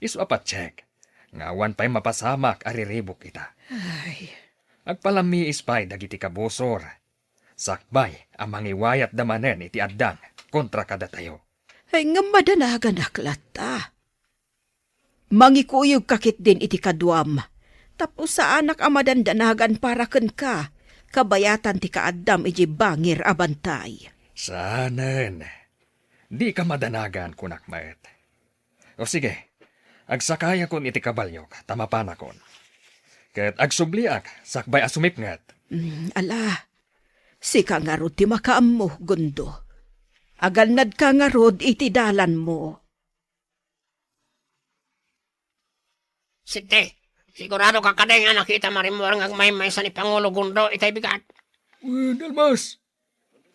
Isu a patiek nga awan pay mapasamak a riribuk ita. Ay. Agpalammiis pay dagiti kabusor. Sakbay a mangiwayatda manen iti addang kontra kadatayo. Ay, ngem madanaganak latta. Mangikuyogka ketdin iti kaduam, tapno saanak a madandanagan para kenka, kabayatan ti kaaddam idiay bangir a bantay. Saanen. Dika madanagan, kunak met. O sige, agsakayakon iti kabaliok, ta mapanakon. Ket agsubliak, sakbay a sumipnget. Mm, ala, sika ngarud ti makaammo, Gundo. Agannadka ngarud iti dalanmo. Sitti, siguradoka kadi nga nakitam a rimmuar nga agmaymaysa ni Pangulo Gundo itay bigat? Wen, Dalmas,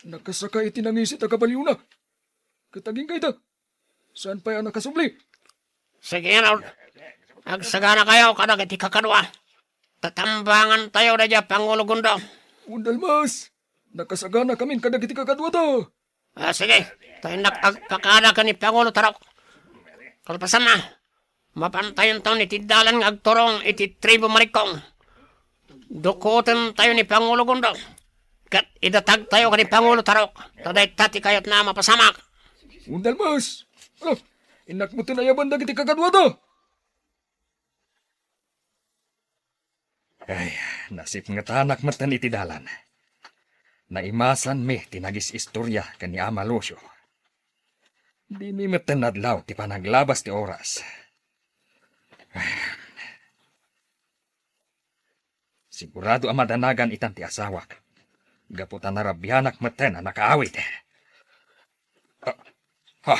nakasaka iti nangisit a kabaliona. Ket agingga ita, saan pay a nakasubli. Sige, ngarud, agsaganakayo kadagiti kakadua. Tatambangantayo daydiay a Pangulo Gundo. Wen, Dalmas, nakasaganakamin kadagiti kakaduata. Ah, sige. Ta innak agpakada ken ni Pangulo Tarok. Kalpasanna, mapantayonton iti dalan nga agturong iti tribu Marikong. Dukotentayo ni Pangulo Gundo. Ket idatagtayo ken ni Pangulo Tarok. Ta dayta ti kayatna a mapasamak. Wen, Dalmas. Ala, innak metten ayaban dagiti kakaduata. Ay, nasipngetanak metten iti dalan. Naimasanmi ti nagis-istoria ken ni Ama Lucio. Dimi metten nadlaw ti panaglabas ti oras. Sigurado a madanagan itan ti asawak. Gapu ta narabianak metten a nakaawit. Ah, ha.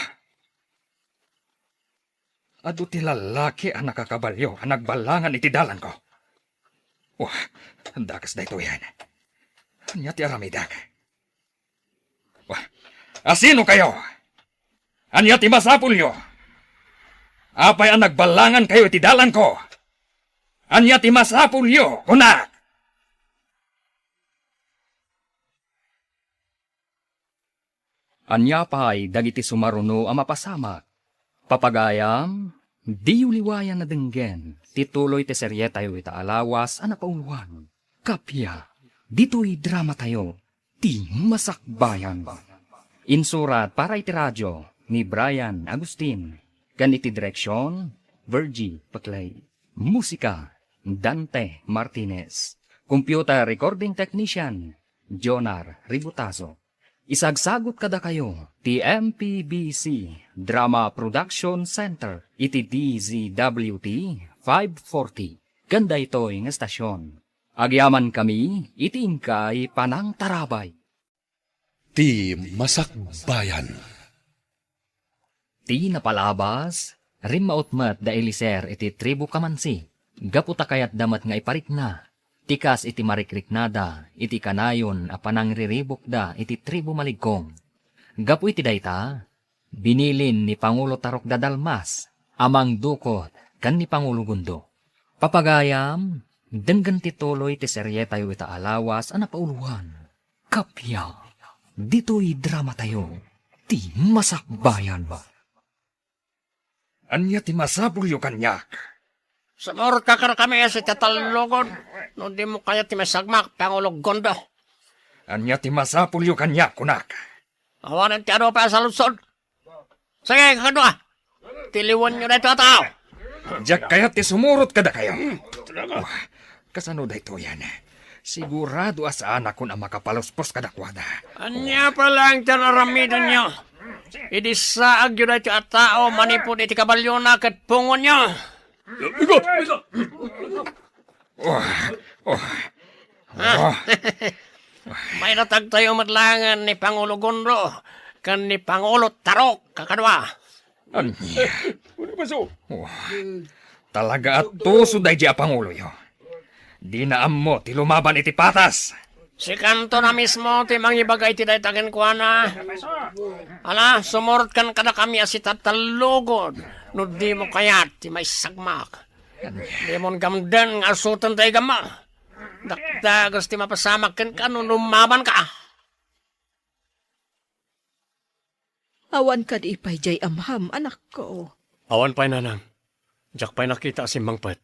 Adu ti lallaki a nakakabalio a nagballangan iti dalanko. Wah, dakes daytoyen. Ania ti aramidek? Wah, asino kayo? Ania ti masapulyo? Apay a nagballangankayo iti dalangko? Ania ti masapulyo, kunak? Ania pay dagiti sumaruno a mapasamak? Papagayam, diyo liwayan a denggen ti tuloy ti serietayo ita a lawas a napauloan. Kappia, ditoy dramatayo, ti Masakbayan. Insurat para iti radio ni Brian Agustin, ken iti direksion, Virgie Paclay. Musika, Dante Martinez. Computer recording technician, Jonar Ributazo. Isagsagut kadakayo ti M P B C Drama Production Center iti D Z W T five forty, ken daytoy nga estasion. Agyamankami iti inkay panangtarabay. Ti Masakbayan. Ti napalabas, rimmaut met da Eliezer iti tribu Kamansi, gapu ta kayatda met nga iparikna, ti kas iti marikriknada iti kanayon a panangriribukda iti tribu Maligkong. Gapu iti dayta, binilin ni Pangulo Tarok da Dalmas a mangdukot ken ni Pangulo Gundo. Papagayam, denggen ti tuloy ti serietayo ita a lawas a napauloan. Kappia, ditoy dramatayo, ti Masakbayan. Ania ti masapulyo kaniak? Sumurot ka kadakami a sitata a lugod, no dimo kayat ti maisagmak, Pangulo Gundo. Ania ti masapulyo kaniak, kunak? Awanen ti adu pay a saludsod. Sige, kakadua. Tiliwenyo daytoy a tao. Diak kayat ti sumurot kadakayo. Wah, kasano daytoyen? Sigurado a saanakon a makapaluspos kadakuada. Ania pay laeng ti ar-aramidenyo? Idi saagyo daytoy a tao manipud iti kabaliona ket pungonyo. Oh, oh. Ah. Oh. Maidatagtayo met laengen ni Pangulo Gundo ken ni Pangulo Tarok, kakadua. Ania? Oh. Talaga a tuso daydi a panguloyo. Dina ammo ti lumaban iti patas. Sikanto na mismo ti mangibaga iti dayta kenkuana. Ala, sumurot kan kadakami a sitata a lugod no dimo kayat ti maisagmak. Dimon gamden nga asoten ta igamma. Dakdagus ti mapasamak kenka no lumabanka. Awan kadi pay diay amham, anakko? Awan pay, nanang. Diak pay nakita a simmangpet.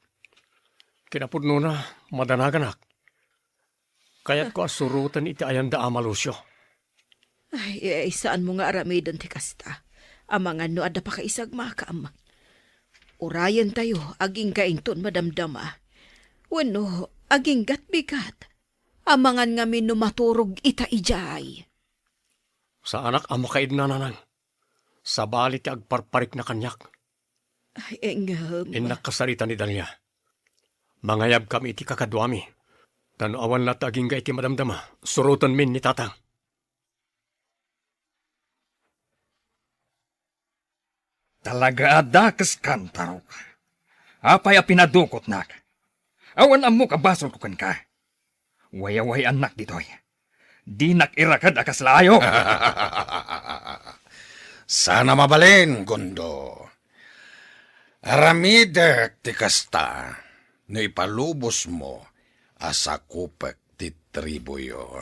Kinapudnona, madanaganak. Kayatko a suroten iti ayanda a malusio. Ay, ay, saanmo nga aramiden ti kasta. Amangan no adda pakaisagmakam. Urayentayo, agingga inton madamdama. Wenno, agingga't bigat. Amangan ngamin no maturog ita idiay. Saanak a makaidna, nanang. Sabali ti agparparikna kaniak. Ay, ngem. Innak kasarita ni Dalia. Mangayabkami iti kakaduami. Ta no awan latta agingga iti madamdama, surotenmin ni Tatang. Talaga a dakeskan, Tarok. Apay a pinadukotnak? Awan ammok a basolko kenka. Wayaway-annak ditoy. Dinak iraked a kasla ayo. Saan a mabalin, Gundo. Aramidek ti kasta no ipalubosmo a sakupek ti tribuyo.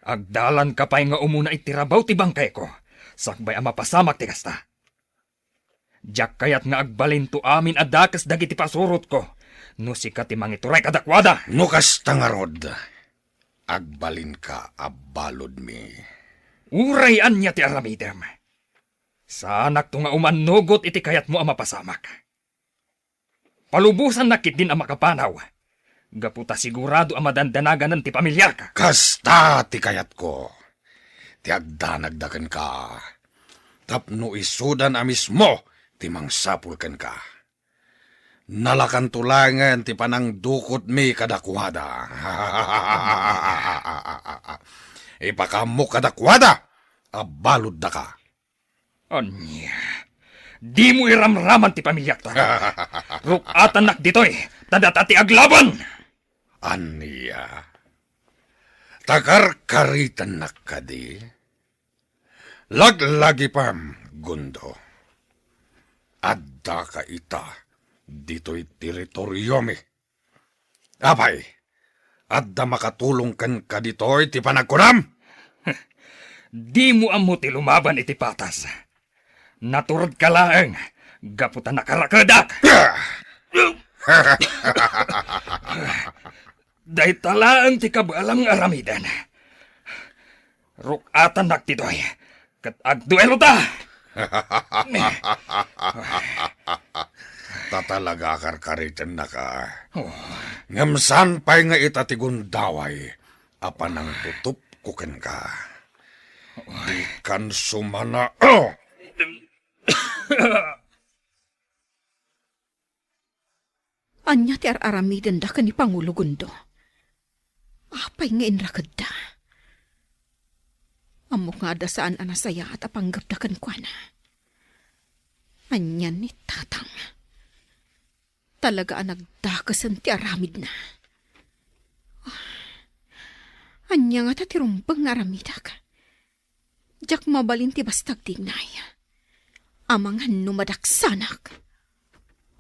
Agdalanka pay nga umuna iti rabaw ti bangkayko, sakbay a mapasamak ti kasta. Diak kayat nga agbalinto amin a dakes dagiti pasurotko no sika ti mangituray kadakuada. No kasta ngarud, agbalinka a baludmi. Uray ania ti aramidem, saanakto nga umannugot iti kayatmo a mapasamak. Palubosannak ketdin a makapanaw, gapu ta sigurado a madandanaganan ti pamiliak. Kasta ti kayatko, ti agdanagda kenka, tapno isudan a mismo ti mangsapul kenka. Nalakanto laengen ti panangdukotmi kadakuada. Ipakaammo kadakuada a baluddaka. Ania? Dimo iramraman ti pamiliak ta. Ruk-atannak ditoy, ta data ti aglaban. Ania? Ta karkaritannak kadi? Laglagipem, Gundo, addaka ita ditoy teritoriomi. Apay, adda makatulong kenka ditoy ti panagkunam? Dimo ammo ti lumaban iti patas. Naturedka laeng gapu ta nakarakedak. Dayta laeng ti kabaelam nga aramiden. Ruk-atannak ditoy, ket agduelota! Ta talaga a karkaritennaka. Oh. Ngem saan pay nga ita ti gundaway a panangtutupko kenka. Dikan sumana-, oh! Ania ti ar-aramidenda ken ni Pangulo Gundo? Apay nga inrakedda? Ammok nga adda saan a nasayaat a panggepda kenkuana. Ania ni Tatang? Talaga a nagdakesen ti aramidna. Ania ngata ti rumbeng nga aramidak? Diak mabalin ti basta agtignay. Amangan no madaksanak.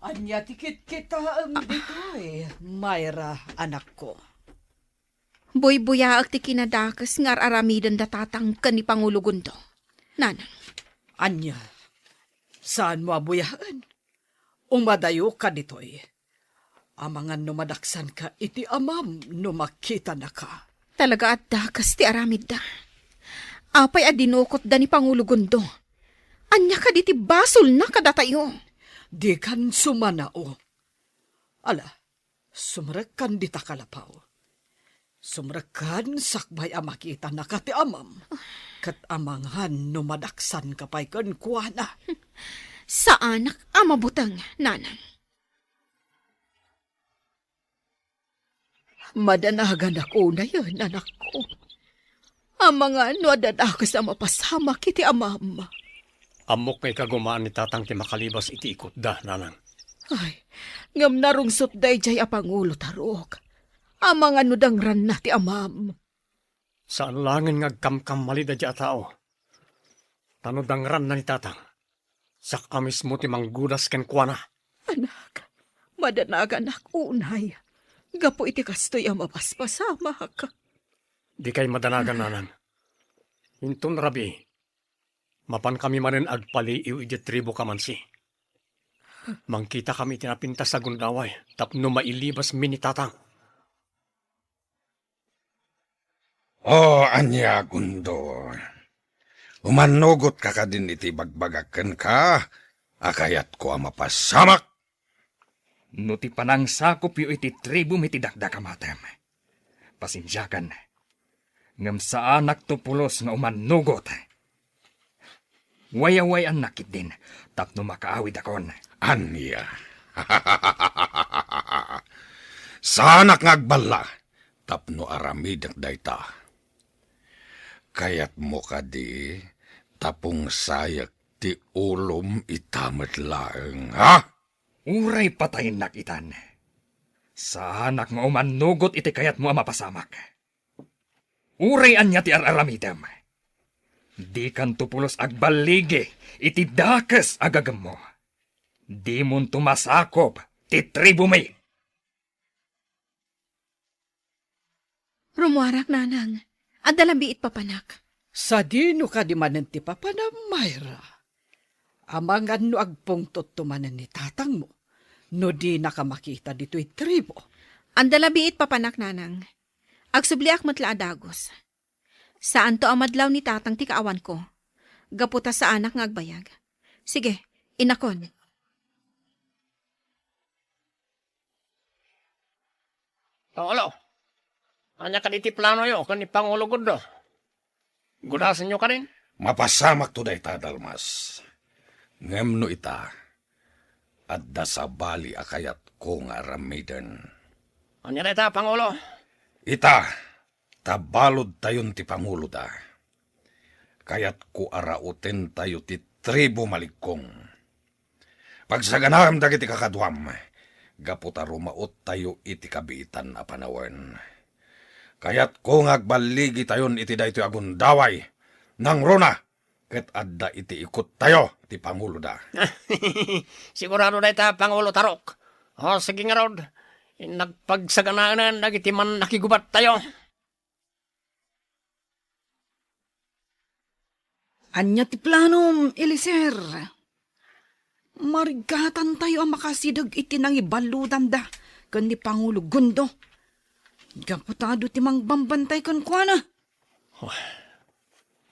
Ania ti kitkitaem ditoy, Myra, anakko? Buybuyaek ti kinadakes nga ar-aramiden da Tatang ken ni Pangulo Gundo, Nanang. Ania? Saanmo a buyaen? Umadayoka ditoy. Amangan no madaksanka iti amam no makitanaka. Talaga a dakes ti aramidda. Apay a dinukotda ni Pangulo Gundo? Ania kadi ti basolna kadatayo? Dikan sumanao. Ala, sumrekkan dita kalapaw. Sumrekkan sakbay a makitanaka ti amam. Ket amangan no madaksanka pay kenkuana. Saanak a mabuteng, Nanang. Madanaganak unayen, anakko. Amangan no adda dakes a mapasamak iti amam. Ammok nga ikagumaan ni Tatang ti makalibas iti ikutda, Nanang. Ay, ngem narungsotda idiay a pangulo, Tarok. Amangan no dangranna ti amam. Saan laengen nga agkamkammalida diay a tao. Ta no dangranna ni Tatang, siak a mismo ti manggudas kenkuana. Anak, madanaganak unay. Gapu iti kastoy a mapaspasamak. Dikay madanagan, Nanang. Inton rabii, mapankami manen agpaliiw idiay tribu Kamansi. Mangkitakami iti napintas a gundaway tapno mailibasmi ni Tatang. O, ania, Gundo? Umannugotka kadin iti ibagbagak kenka a kayatko a mapasamak? No ti panangsakopyo iti tribumi ti dakdakamatem, pasensiakan, ngem saanakto pulos nga umannugot. Wayaway-annak ketdin tapno makaawidakon. Ania? Saanak nga agballa tapno aramidek dayta. Kayatmo kadi ta pungsayek ti ulom ita met laeng, ha? Uray patayennak itan, saanak nga umannugot iti kayatmo a mapasamak. Uray ania ti ar-aramidem, dikanto pulos agballigi iti dakes a gagemmo. Dimonto masakop ti tribumi. Rumuarak, Nanang. Adda labiit papanak. Sadino kadi manen ti papanam, Myra? Amangan no agpungtotto manen ni tatangmo no dinaka makita ditoy tribu. Adda labiit papanak, Nanang. Agsubliak met la a dagus. Saanto a madlaw ni Tatang ti kaawanko, gapu ta saanak nga agbayag. Sige, inakon. Pangulo, ania kadi ti planoyo ken ni Pangulo Gundo? Gudasenyo kadin? Mapasamakto dayta, Dalmas. Ngem no ita, adda sabali a kayatko nga aramiden. Ania dayta, Pangulo? Ita, ta baludtayon ti panguloda. Kayatko a rautentayo ti tribu Malikkong. Pagsaganaem dagiti kakaduam, gapu ta rumaottayo iti kabiitan a panawen. Kayatko nga agballigitayon iti daytoy a gundaway, nangruna, ket adda iti ikuttayo ti panguloda. Sigurado dayta, Pangulo Tarok. O, sige ngarud, nagpagsaganaen dagiti mannakigubattayo. Ania ti planom, Eliezer? Marigatantayo a makasideg iti nangibaludanda ken ni Pangulo Gundo. Gapu ta adu ti mangbambantay kenkuana. Oh,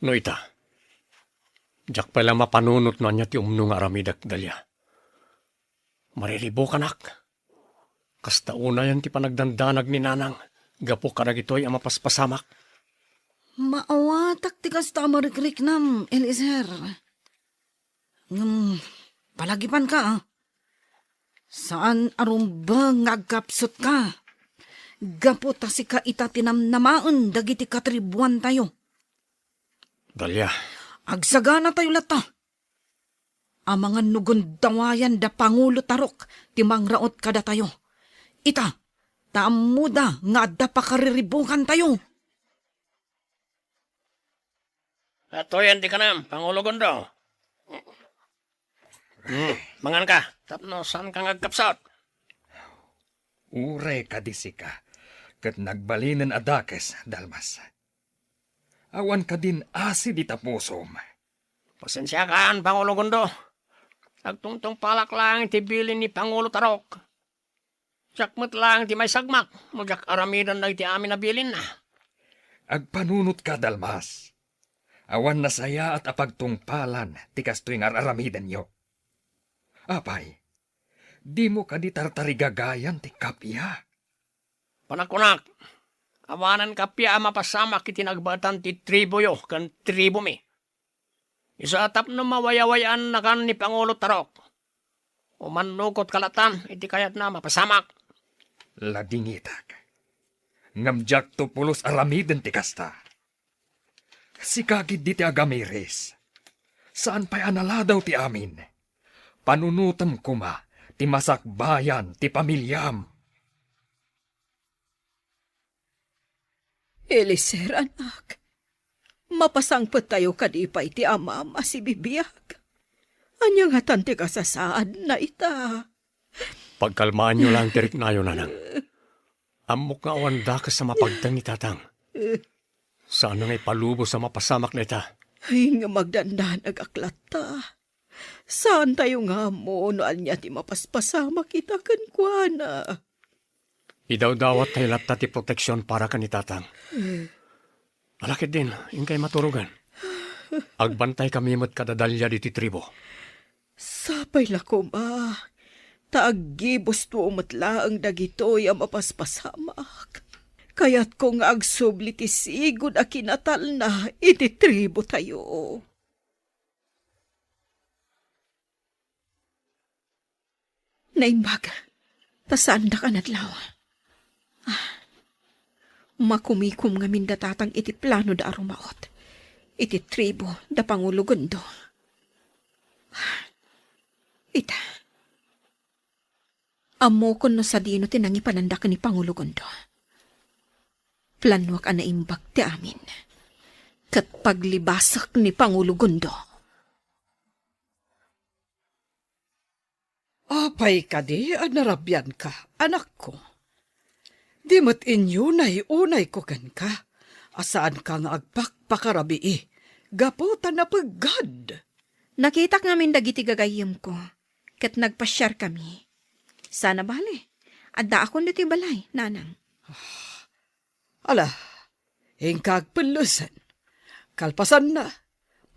no ita, diak pay la mapanunot no ania ti umno nga aramidek, Dalia. Mariribukanak. Kasta unayen ti panagdandanag ni Nanang gapu kadagitoy a mapaspasamak. Maawatak ti kasta a marikriknam, Eliezer. Ngem, palagipanka, a. Saan a rumbeng nga agkapsutka. Gapu ta sika ita ti namnamaen dagiti katribuantayo. Dalia. Agsaganatayo latta. Amangan no gundawayan da Pangulo Tarok ti mangraut kadatayo. Ita, ta ammoda nga adda pakariribukantayo. Atoyen ti kanam, Pangulo Gundo. Hmm, manganka, tapno saanka nga agkapsut. Uray kadi sika, ket nagbalinen a dakes, Dalmas. Awan kadin asid ita pusom. Pasensiakan, Pangulo Gundo. Agtungtungpalak laeng iti bilin ni Pangulo Tarok. Siak met laeng ti maisagmak no diak aramiden dagiti amin a bilinna. Agpanunotka, Dalmas. Awan nasayaat a pagtungpalan ti kastoy nga ar-aramidenyo. Apay, dimo kadi tartarigagayan ti kappia? Panagkunak, awanen kappia a mapasamak iti nagbaetan ti tribuyo ken tribumin. Isu a tapno mawayaway-annakan ni Pangulo Tarok. Umannukotka latta iti kayatna a mapasamak. Ladingitak. Ngem diakto pulos aramiden ti kasta. Sika ketdi ti agamiris. Saan pay a naladaw ti amin. Panunotem koma ti masakbayan ti pamiliam. Eliezer, anak, mapasangpettayo kadi pay ti amam a sibibiag? Ania ngatan ti kasasaadna ita? Pagkalmaanyo laeng ti riknayo, Nanang. Ammok nga awan dakes a mapagteng ni Tatang. Saan nga ipalubos a mapasamak dayta. Ay, nga magdandanagak latta. Saantayo nga ammo no ania ti mapaspasamak ita kenkuana. Idawdawattayo latta ti proteksion para ken ni Tatang. Ala ketdin, inkay maturogen. Agbantaykami met kada Dalia ditoy tribu. Sapay la koma, ta aggibusto met laeng dagitoy a mapaspasamak. Kayatko nga agsubli ti sigud a kinatalna iti tributayo. Naimbag, ta saandak a nadlaw. Ah, makumikom ngamin da Tatang iti planoda a rumaut iti tribu da Pangulo Gundo. Ita, ammokon no sadino ti nangipananda ken ni Pangulo Gundo. Planuak a naimbag ti amin, ket paglibasek ni Pangulo Gundo. Apay kadi a narabianka, anakko? Di met inyunay-unayko kenka a saanka nga agpakpakarabii gapu ta napeggad. Nakitak ngamin dagiti gagayyemko, ket nagpasiarkami. Sana bale, addaakon ditoy balay, Nanang. Ala, inka agpellesen. Kalpasanna,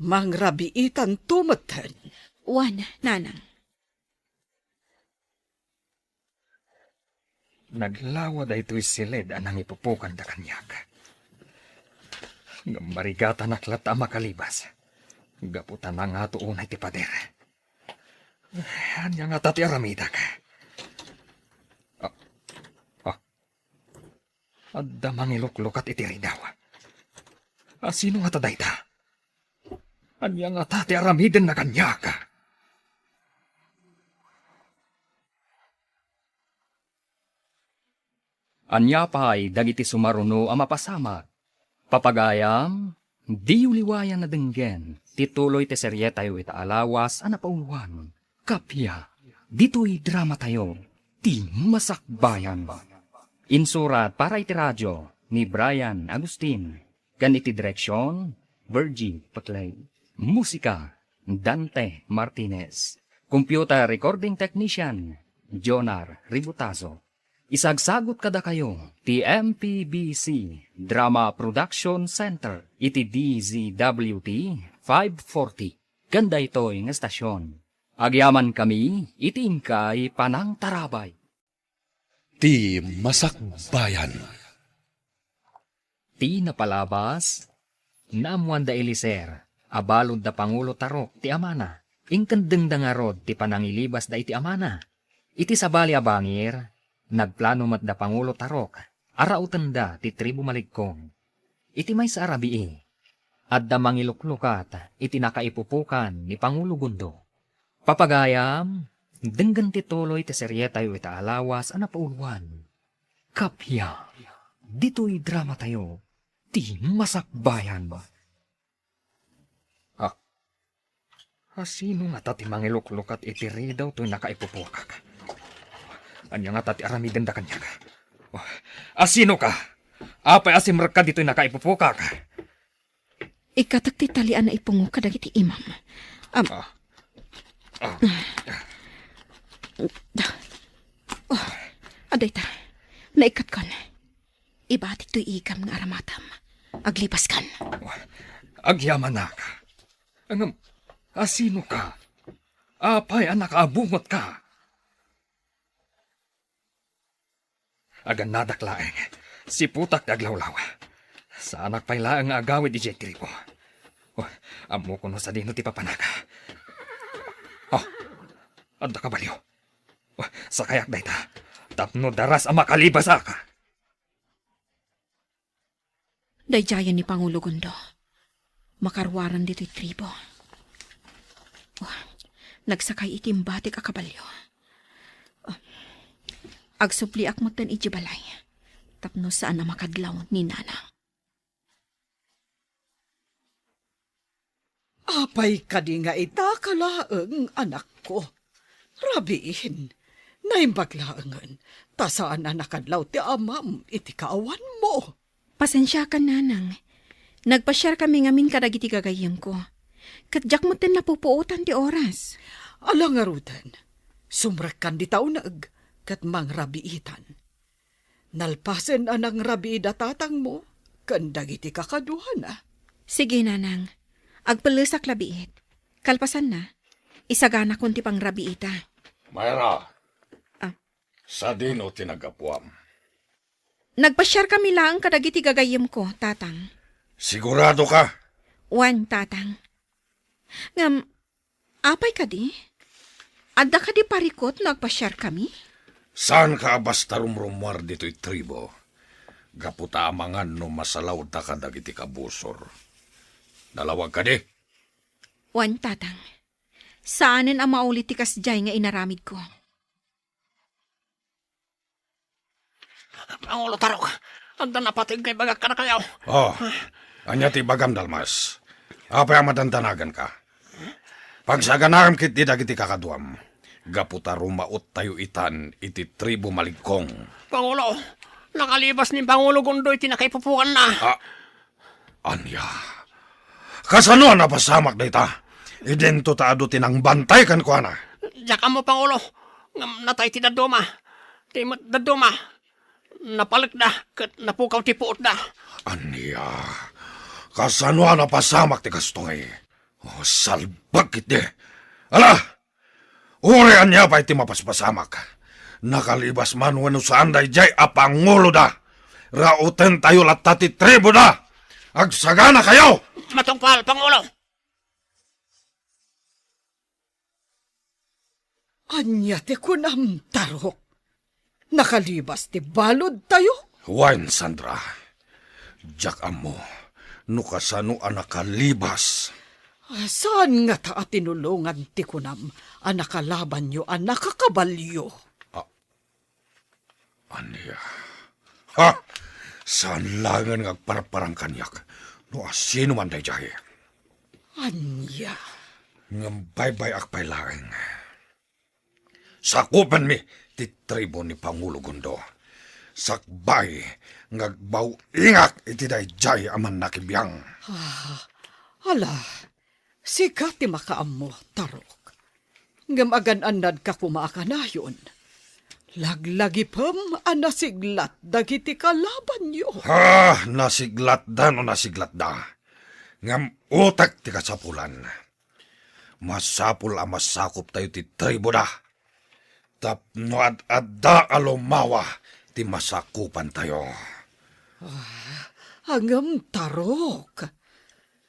mangrabiitanto metten. Wen, Nanang. Naglawa daytoy siled a nangipupokanda kaniak. Ngem marigatanak latta a makalibas. Gapu ta nangato unay ti pader. Ania ngata ti aramidek? Ah, ah. Adda mangiluklukat iti ridaw. A, sino ngata dayta? Ania ngata ti aramidenna kaniak? Ania pay dagiti sumaruno a mapasamak? Papagayam, Diyo liwayan a denggen ti tuloy ti serietayo ita a lawas a napauluan, Kappia, ditoy dramatayo, ti Masakbayan. Insurat para iti radio ni Brian Agustin, ken iti direksion, Virgie Paclay. Musika, Dante Martinez. Computer recording technician, Jonar Ributazo. Isagsagut kadakayo ti M P B C Drama Production Center iti D Z W T five forty, ken daytoy nga estasion. Agyamankami iti inkay panangtarabay. Ti Masakbayan. Ti napalabas, naammuan da Eliezer a balud da Pangulo Tarok ti amana. Inkendengda ngarud ti panangilibasda iti amana. Iti sabali a bangir, nagplano met da Pangulo Tarok a rautenda ti tribu Maligkong. Iti maysa a rabii, adda mangiluklukat iti nakaipupokan ni Pangulo Gundo. Papagayam, denggen ti tuloy ti serietayo ita a lawas a napauluan. Kappia, ditoy dramatayo, ti Masakbayan. Ah, asino ngata ti mangiluklukat iti ridaw toy nakaipupokak? Ania ngata ti aramidenda kaniak? Oh, asino ka? Apay a simrekka ditoy nakaipupokak? Ikkatek ti talian a ipungo kadagiti imam. Am- Ah. Ah. Oh, adda ita. Naikkatkon. Ibatik toy igam nga aramatem. Aglibaskan. Agyamanak. Ngem, asino ka? Apay a nakaabungot ka? Agannadak laeng. Siputak ti aglawlaw. Saanak pay laeng nga agawid idiay tribo. Oh, ammok no sadino ti papanak. Oh, adda kabalio. Oh, sakayak dayta. Tapno daras a makalibasak. Daydiayen ni Pangulo Gundo. Makaruaren ditoy tribo. Oh, nagsakay iti imbatik a kabalio. Oh, agsubliak metten idiay balay. Tapno saan a makadlaw ni Nanang. Apay kadi nga ita ka laeng, anakko? Rabiin, naimbag laengen, ta saan a nakadlaw ti amam iti kaawanmo. Pasensiakan, Nanang. Nagpasiarkami ngamin kadagiti gagayyemko. Ket diak metten napupuotan ti oras. Ala ngaruden, sumrekkan dita uneg, ket mangrabiitan. Nalpasen a nangrabiida tatangmo ken dagiti kakaduana. Sige, Nanang. Agpellesak la biit. Kalpasanna, isaganakon ti pangrabiita. Myra. Ah. Sadino ti naggapuam? Nagpasiarkami laeng kadagiti gagayyemko, Tatang. Sigurado ka? Wen, Tatang. Ngem, apay kadi? Adda kadi parikut no agpasiarkami? Saanka a basta rumrumuar ditoy tribo, gapu ta amangan no masalawdaka dagiti kabusor. Nalawag kadi? Wen, Tatang. Saanen a mauli ti kasdiay nga inaramidko. Pangulo Tarok, adda napateg nga ibagak kadakayo. Oh, ania ti ibagam, Dalmas? Apay a madandanaganka? Pagsaganaem ketdi dagiti kakaduam, gapu ta rumaottayo itan iti tribu Maligkong. Pangulo, nakalibas ni Pangulo Gundo iti nakaipupukanna. Ah, ania? Kasano a napasamak dayta? Idinto ta adu ti nangbantay kenkuana. Diak ammo, Pangulo, ngem natay ti dadduma. Ti met dadduma, napalekda ket napukaw ti puotda. Ania? Kasano a napasamak ti kastoy? Oh, salbag ketdi. Ala! Uray ania pay ti mapaspasamak. Nakalibas man wenno saan daydiay a panguloda. Rautentayo latta ti tribuda. Agsaganakayo! Matungpal, Pangulo! Ania ti kunam, Tarok? Nakalibas ti baludtayo? Wen, Sandra. Diak ammo no kasano a nakalibas. Ah, saan ngata a tinulongan ti kunam a nakalabanyo a nakakabalio? Ah, ania? Ha? Saan laengen nga agparparang kaniak? no asino man daydiay. Ania? Ngem baybay-ak pay laeng. Sakupenmi ti tribu ni Pangulo Gondo. Sakbay nga agbaw-ingak iti daydiay a mannakibiang. Ah, ala, sika ti makaammo, Tarok. Ngem agan-annadka koma a kanayon. Laglagipem a nasiglat dagiti kalabanyo. Ah, nasiglatda no nasiglatda. Ngem utek ti kasapulan. Masapul a masakuptayo ti tribuda. Tapno ad-adda a lumawa ti masakupantayo. Ah, ngem Tarok,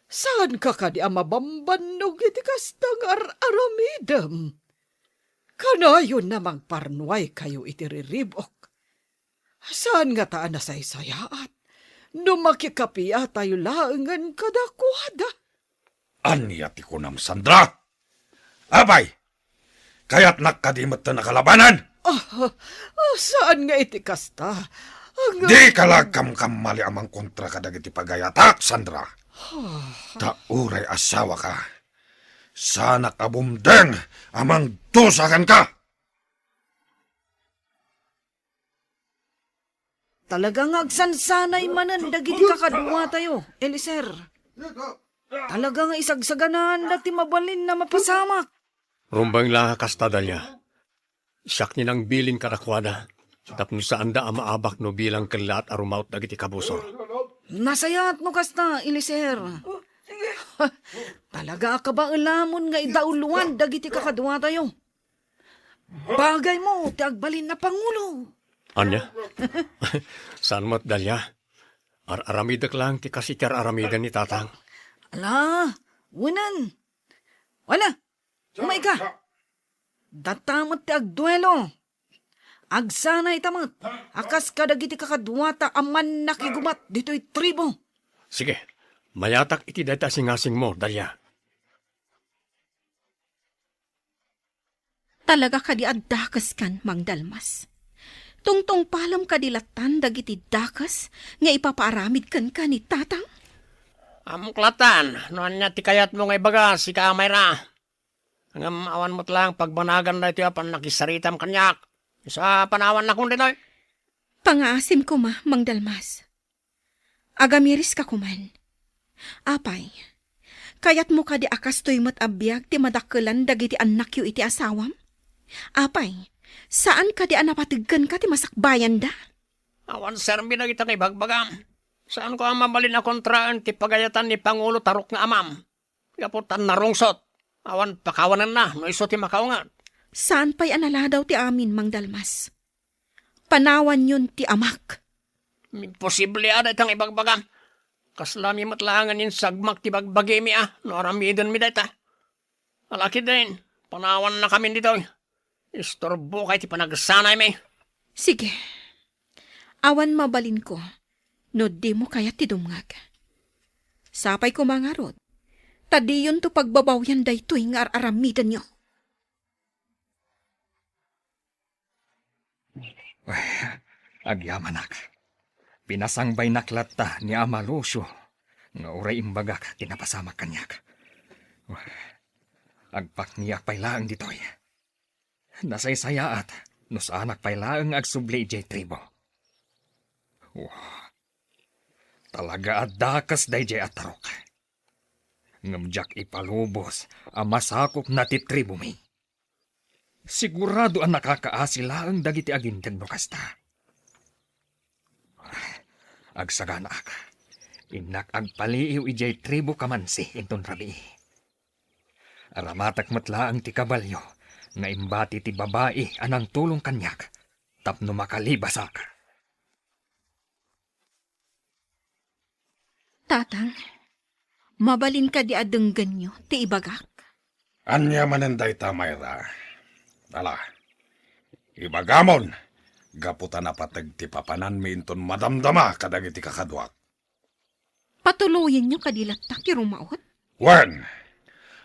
saanka kadi a mabambannog iti kasta nga ar-aramidem? Kanayon a mangparnuaykayo iti riribuk. Saan ngata a nasaysayaat no makikapiatayo laengen kadakuada? Ania ti kunam, Sandra? Apay, kayatnak kadi metten a kalabanen? Ah, ah, saan nga iti kasta. Ang Dika la agkamkamali a mangkontra kadagiti pagayatak, Sandra. Ah. Ta uray asawaka, saanak a bumdeng a mangdusa kenka. Talaga nga agsansanay manen dagiti kakaduatayo, Eliezer. Talaga nga isagsaganaanda ti mabalin a mapasamak. Rumbeng la nga kasta, Dalia. Siak ni nangbilin kadakuada, tapno saanda a maabak no bilang kellaat a rumaut dagiti kabusor. Nasayaat no kasta, Eliezer. Talaga a kabaelamon nga idauloan dagiti kakaduatayo. Bagaymo ti agbalin a pangulo. Ania? Saan met, Dalia. Ar-aramidek laeng ti kas iti ar-aramiden ni Tatang. Ala, wenen. Wala, umayka. Data met ti agduelo. Agsanayta met a kas kadagiti kakaduata a mannakigubat ditoy tribu. Sige, mayatak iti dayta a singasingmo, Dalia. Talaga kadi a dakeskan, Mang Dalmas? Tungtungpalem kadi lattan dagiti dakes nga ipapaaramid kenka ni Tatang? Ammok lattan no ania ti kayatmo nga ibaga, sika a Mayra. Ngem awan met laeng pagbanagan daytoy a pannakisaritam kaniak. Isu a panawannakon daytoy. Pangaasim koma, Mang Dalmas. Agamiriska koman. Apay, kayatmo kadi a kastoy met a biag ti madakkelan dagiti annakyo iti asawam? Apay, saan kadi a napateg kenka ti masakbayanda? Awan serbi dagita nga ibagbagam. Saanko a mabalin a kontraen ti pagayatan ni Pangulo Tarok nga amam. Gapu ta narungsot, awan pakawanenna no isu ti makaunget. Saan pay a naladaw ti amin, Mang Dalmas. Panawanyon ti amak. Imposible a dayta nga ibagbagam. Kaslami met laengen insagmak ti bagbagimi a no aramidenmi dayta. Ala ketdin, panawannakamin ditoy. Isturbokay ti panagsanaymi. Sige. Awan mabalinko no dimo kayat ti dumngeg. Sapay koma ngarud, ta diyonto pagbabawian daytoy nga ar-aramidenyo. Agyamanak. Pinasangbaynak latta ni Ama Lucio nga uray imbagak ti napasamak kaniak. Agpakniak pay laeng ditoy. Nasaysayaat no saanak pay laeng nga agsubli idiay tribo. Wah, talaga a dakes daydiay a Tarok. Ngem diak ipalubos a masakopna ti tribomi. Sigurado a nakakaasi laeng dagiti aginteg no kasta. Agsaganaak, innak agpaliiw idiay tribo Kamansi inton rabii. Aramatek met laeng ti kabalio nga imbati ti babai a nangtulong kaniak tapno makalibasak. Tatang, mabalin kadi a denggenyo ti ibagak? Ania manen dayta, Mayra? Ala, ibagamon, gapu ta napateg ti papananmi inton madamdama kadagiti kakaduak. Patuloyenyo kadi latta ti rumaut? Wen,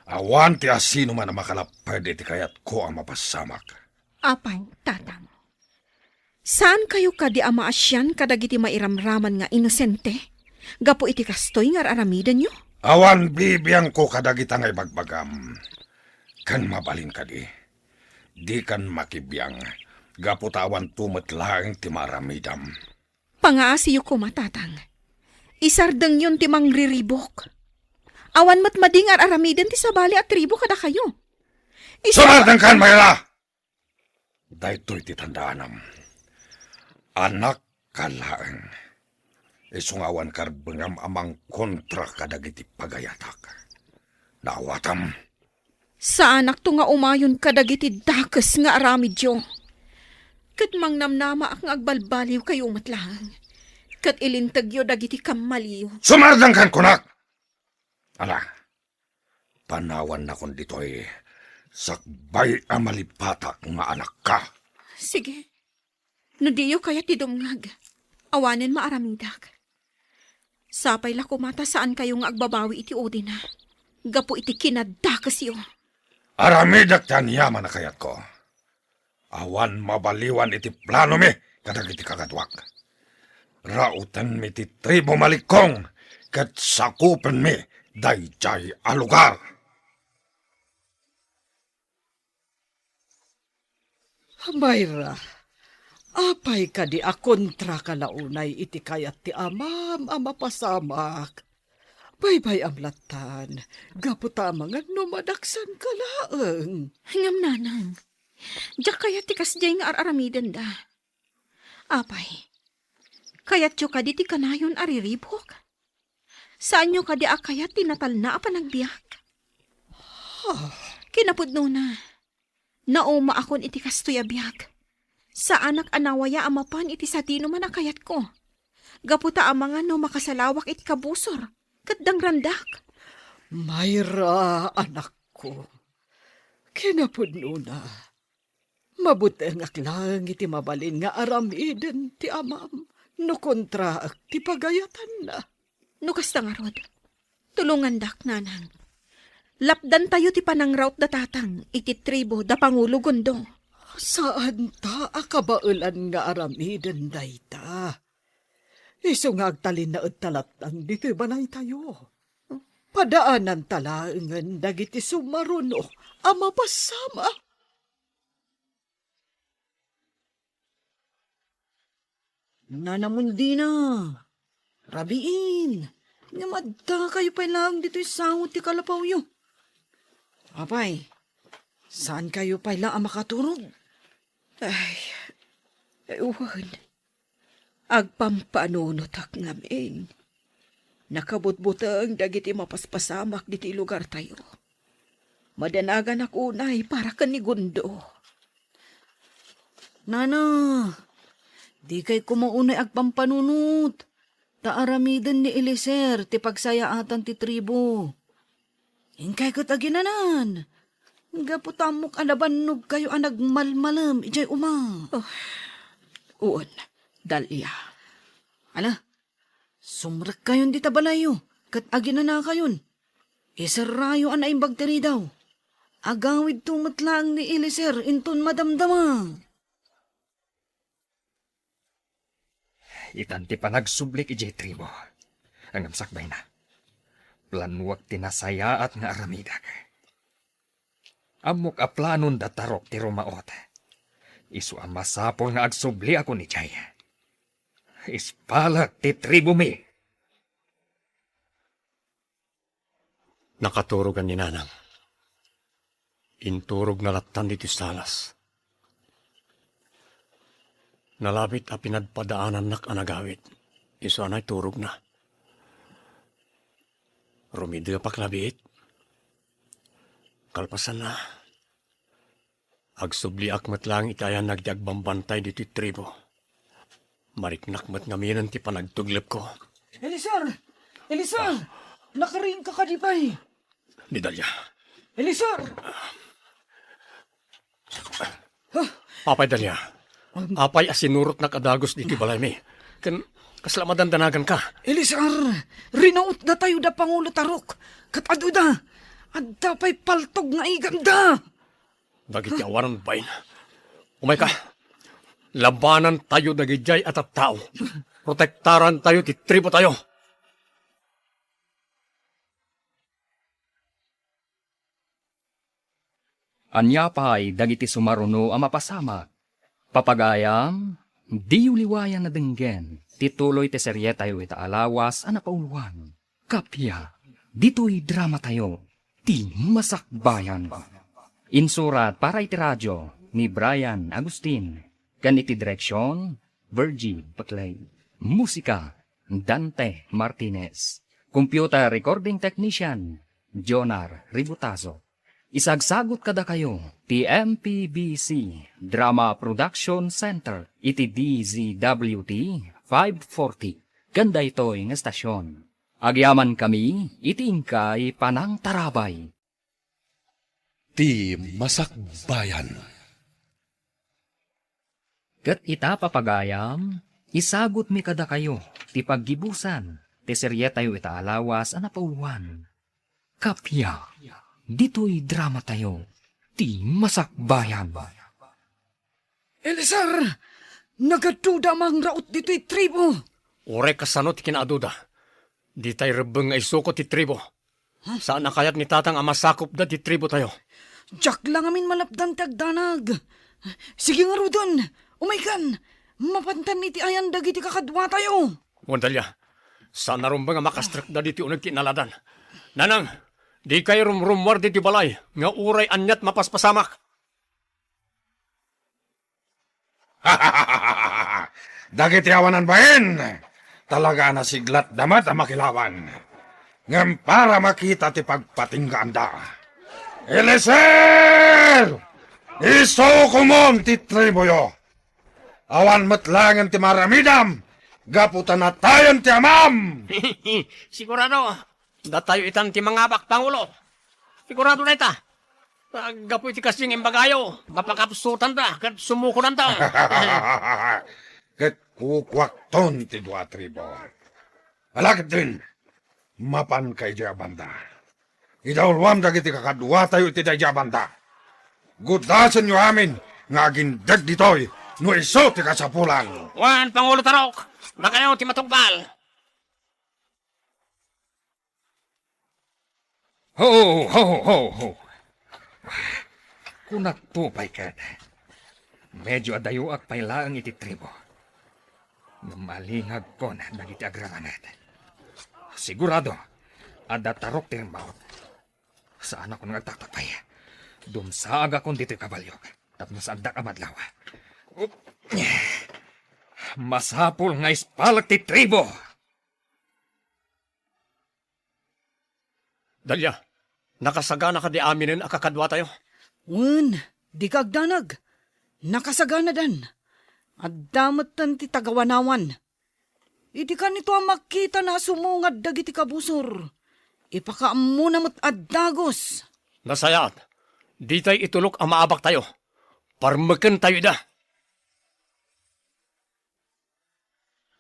awan ti asinoman a makalapped iti kayatko a mapasamak. Apay, Tatang, saankayo kadi a maasian kadagiti mairamraman nga inosente gapu iti kastoy nga ar-aramidenyo? Awan bibiangko kadagita nga ibagbagam. Ken mabalin kadi, dikan makibiang, gapu ta awanto met laeng ti maaramidam. Pangaasiyo koma, Tatang. Isardengyon ti mangriribuk. Awan met madi nga ar-aramiden ti sabali a tribu kadakayo. Isar- Sumardengkan, Mayra! Daytoy ti tandaanam. Anakka laeng. Isu nga awan karbengam a mangkontra kadagiti pagayatak. Naawatam. Saanakto nga umayon kadagiti dakes nga aramidyo. Ket mangnamnamaak nga agbalbaliwkayo met laeng. Ket ilintegyo dagiti kammaliyo. Sumardengkan, kunak! Ala, panawannakon ditoy sakbay a malipatak nga anakka. Sige. No diyo kayat ti dumngeg, awanen maaramidak. Sapay la koma ta saankayo nga agbabawi iti udina, gapu iti kinadakesyo. Aramidek ti aniaman a kayatko. Awan mabaliwan iti planomi kadagiti kagaduak. Raotenmi ti tribu Malikkong ket sakupenmi daydiay a lugar. Mayra, apay kadi a kontraka la unay iti kayat ti amam a mapasamak? Baybay-am lattan, gapu ta amangan no madaksanka laeng. Ngem nanang, diak kayat ti kasdiay nga ar-aramidenda. Apay, kayatyo kadi ti kanayon a riribuk? Saanyo kadi a kayat ti natalna a panagbiag? Kinapudnona, naumaakon iti kastoy a biag. Saanak a nawaya a mapan iti sadinoman a kayatko. Gapu ta amangan no makasalawak iti kabusor ket dangrandak. Mayra, anakko, kinapudnona, mabutengak laeng iti mabalin nga aramiden ti amam no kontraek ti pagayatanna. No kasta ngarud, tulongandak, nanang. Lapdantayo ti panangrautda tatang iti tribu da Pangulo Gundo. Saanta a kabaelan nga aramiden dayta. Isu nga agtalinaed ta lattan ditoy balaytayo. Padaananta laengen dagiti sumaruno a mapasamak. Nana Mundina, rabiin, ngem addakayo pay laeng ditoy sango ti kalapawyo. Apay, saankayo pay la a makaturog? Ay, ay, wen. Agpampanunotak ngamin. Nakabutbuteng dagiti mapaspasamak diti lugartayo. Madanaganak unay para ken ni Gundo. Nana, dikay koma unay agpampanunot, ta aramiden ni Eliezer ti pagsayaatan ti tribu. Inkay ket aginanan, gapu ta ammok a nabannogkayo a nagmalmalem idiay uma. Oh, wen, Dalia. Ala, sumrekkayon dita balayyo, ket aginanakayon. Iserrayo a naimbag ti ridaw. Agawidto met laeng ni Eliezer inton madamdama. Itan ti panagsublik idiay tribu. Ngem sakbayna, planuak ti nasayaat nga aramidek. Ammok a planon da Tarok ti rumaot. Isu a masapul nga agsubliakon idiay. Ispalek ti tribumi. Nakaturogan ni Nanang. Inturogna lattan ditoy salas. Nalabit a pinadpadaanannak a nagawid. Isu a naiturogna. Rumidepak labiit. Kalpasanna, agsubliak met laeng iti ayanna dagiti agbambantay ditoy tribu. Mariknak met ngaminen ti panagtuglepko. Eliezer! Eliezer! Nakariingka kadi pay? Ni Dalia. Eliezer! Apay, Dalia, apay a sinurotnak a dagus ditoy balaymi? Ken kasla madandanaganka? Eliezer, rinautdatayo da Pangulo Tarok, ket aduda, adda pay paltog nga iganda. Dagiti awanan bain. Umayka. Labanantayo dagidiay a tattao. Protektarantayo ti tribotayo. Ania pay dagiti sumaruno a mapasamak? Papagayam, diyo liwayan a denggen ti tuloy ti serietayo ita a lawas a napauluan. Kappia, ditoy dramatayo, ti Masakbayan. Insurat para iti radio ni Brian Agustin, ken iti direksion, Virgie Baclay. Musika, Dante Martinez. Computer recording technician, Jonar Ributazo. Isagsagut kadakayo ti M P B C Drama Production Center iti D Z W T five forty, ken daytoy nga estasion. Agyamankami iti inkay panangtarabay. Ti Masakbayan. Ket ita, papagayam, isagutmi kadakayo ti paggibusan ti serietayo ita a lawas a napauluan. Kappia, ditoy dramatayo, ti Masakbayan. Eliezer, nagaduda a mangraot ditoy tribo. Uray kasano ti kinaaduda, ditay rebbeng nga isuko ti tribo. Saan a kayat ni Tatang a masakopda ti tribotayo. Diak la ngamin malapdan ti agdanag. Sige ngaruden, umaykan. Mapantan iti ayan dagiti kakaduatayo. Wen Dalia, saan a rumbeng a makastrekda ditoy uneg ti inaladan. Nanang, dikay rumrummuar ditoy balay nga uray aniat mapaspasamak. Dagiti awanan bain, talaga a nasiglatda met a makilawan. Ngem para makita ti pagpatinggaanda. Eliezer! Isukomon ti triboyo! Awan met laengen ti maaramidam gapu ta natayen ti amam! Sigurado, datayo itan ti mangabak, Pangulo. Sigurado dayta. Gapu iti kasdi nga imbagayo, mapakapsutanda ket sumukonanda. Ket kukuakton ti dua a tribo. Ala ketdin, mapanka idiay a banda. Idauluam dagiti kakaduatayo iti daydiay a banda. Gudasenyo amin nga agindeg ditoy no isu ti kasapulan. Wen, Pangulo Tarok, dakayo ti matungpal. Ho, ho, ho, ho. Kunakto pay ket, medio adayoak pay laeng iti tribo. Ngem alingagkon dagiti agraranget. Sigurado, adda Tarok ti rimmaut. Saanakon nga agtaktakpay. Dumsaagakon ditoy kabaliok tapno saandak a madlaw. Masapul nga ispalek ti tribo. Dalia, nakasagana kadi aminen a kakaduatayo? Wen, dika agdanag. Nakasaganadan. Adda metten ti tagawanawan. Idi kanito a makitana a sumungad dagiti kabusor, ipakaammona met a dagus. Nasayaat, ditay itulok a maabaktayo. Parmekentayo ida.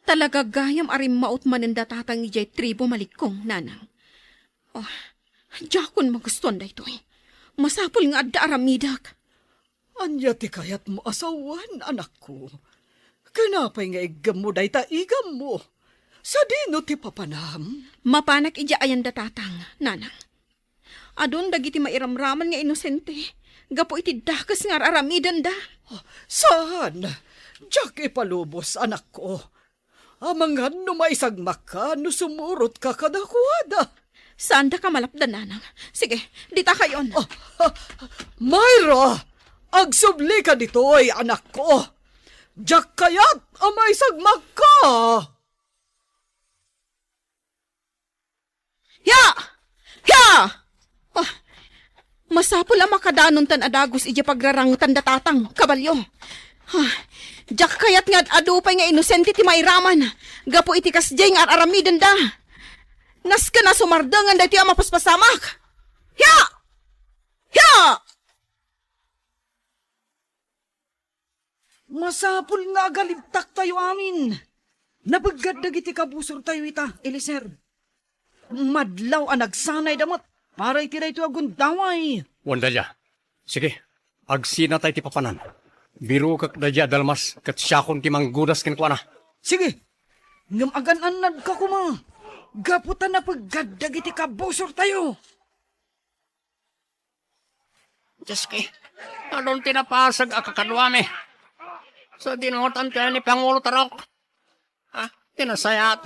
Talaga gayam a rimmaut manen da Tatang idiay tribo, malikkong, nanang. Oh, diakon magustuan daytoy. Masapul nga adda aramidek. Ania ti kayatmo a sawen, anakko? Ken apay nga iggemmo dayta igammo? Sadino ti papanam? Mapanak idiay ayan da Tatang, nanang. Adun dagiti mairamraman nga inosente gapu iti dakes nga ar-aramidenda. Saan? Diak ipalubos, anakko. Amangan no maisagmakka no sumurotka kadakuada. Saandaka malapdan, nanang. Sige, ditakayon. Ah, ah, Myra, agsublika ditoy, anakko. Diak kayat a maisagmakka. Ya! Ya! Ah, masapul a makadanontan a dagus idiay pagrarangetan da Tatang, kabalio. Ah, diak kayat nga ad-adu pay nga inosente ti mairaman gapu iti kasdiay nga ar-aramidenda. Nasken a sumardengen daytoy a mapaspasamak. Ya! Ya! Masapul nga agalibtaktayo amin. Napeggad dagiti kabusortayo ita, Eliezer. Madlaw a nagsanayda met para iti daytoy a gundaway. Wen, Dalia. Sige, agsinatay ti papanan. Birokek daydiay a dalmas ket siakon ti manggudas kenkuana. Sige, ngem agan-annadka koma gapu ta napeggad dagiti kabusortayo. Dioski, adun ti napasag a kakaduami. Sa dinutan ti ni Pangulo Tarok. Ah, ti nasayaat.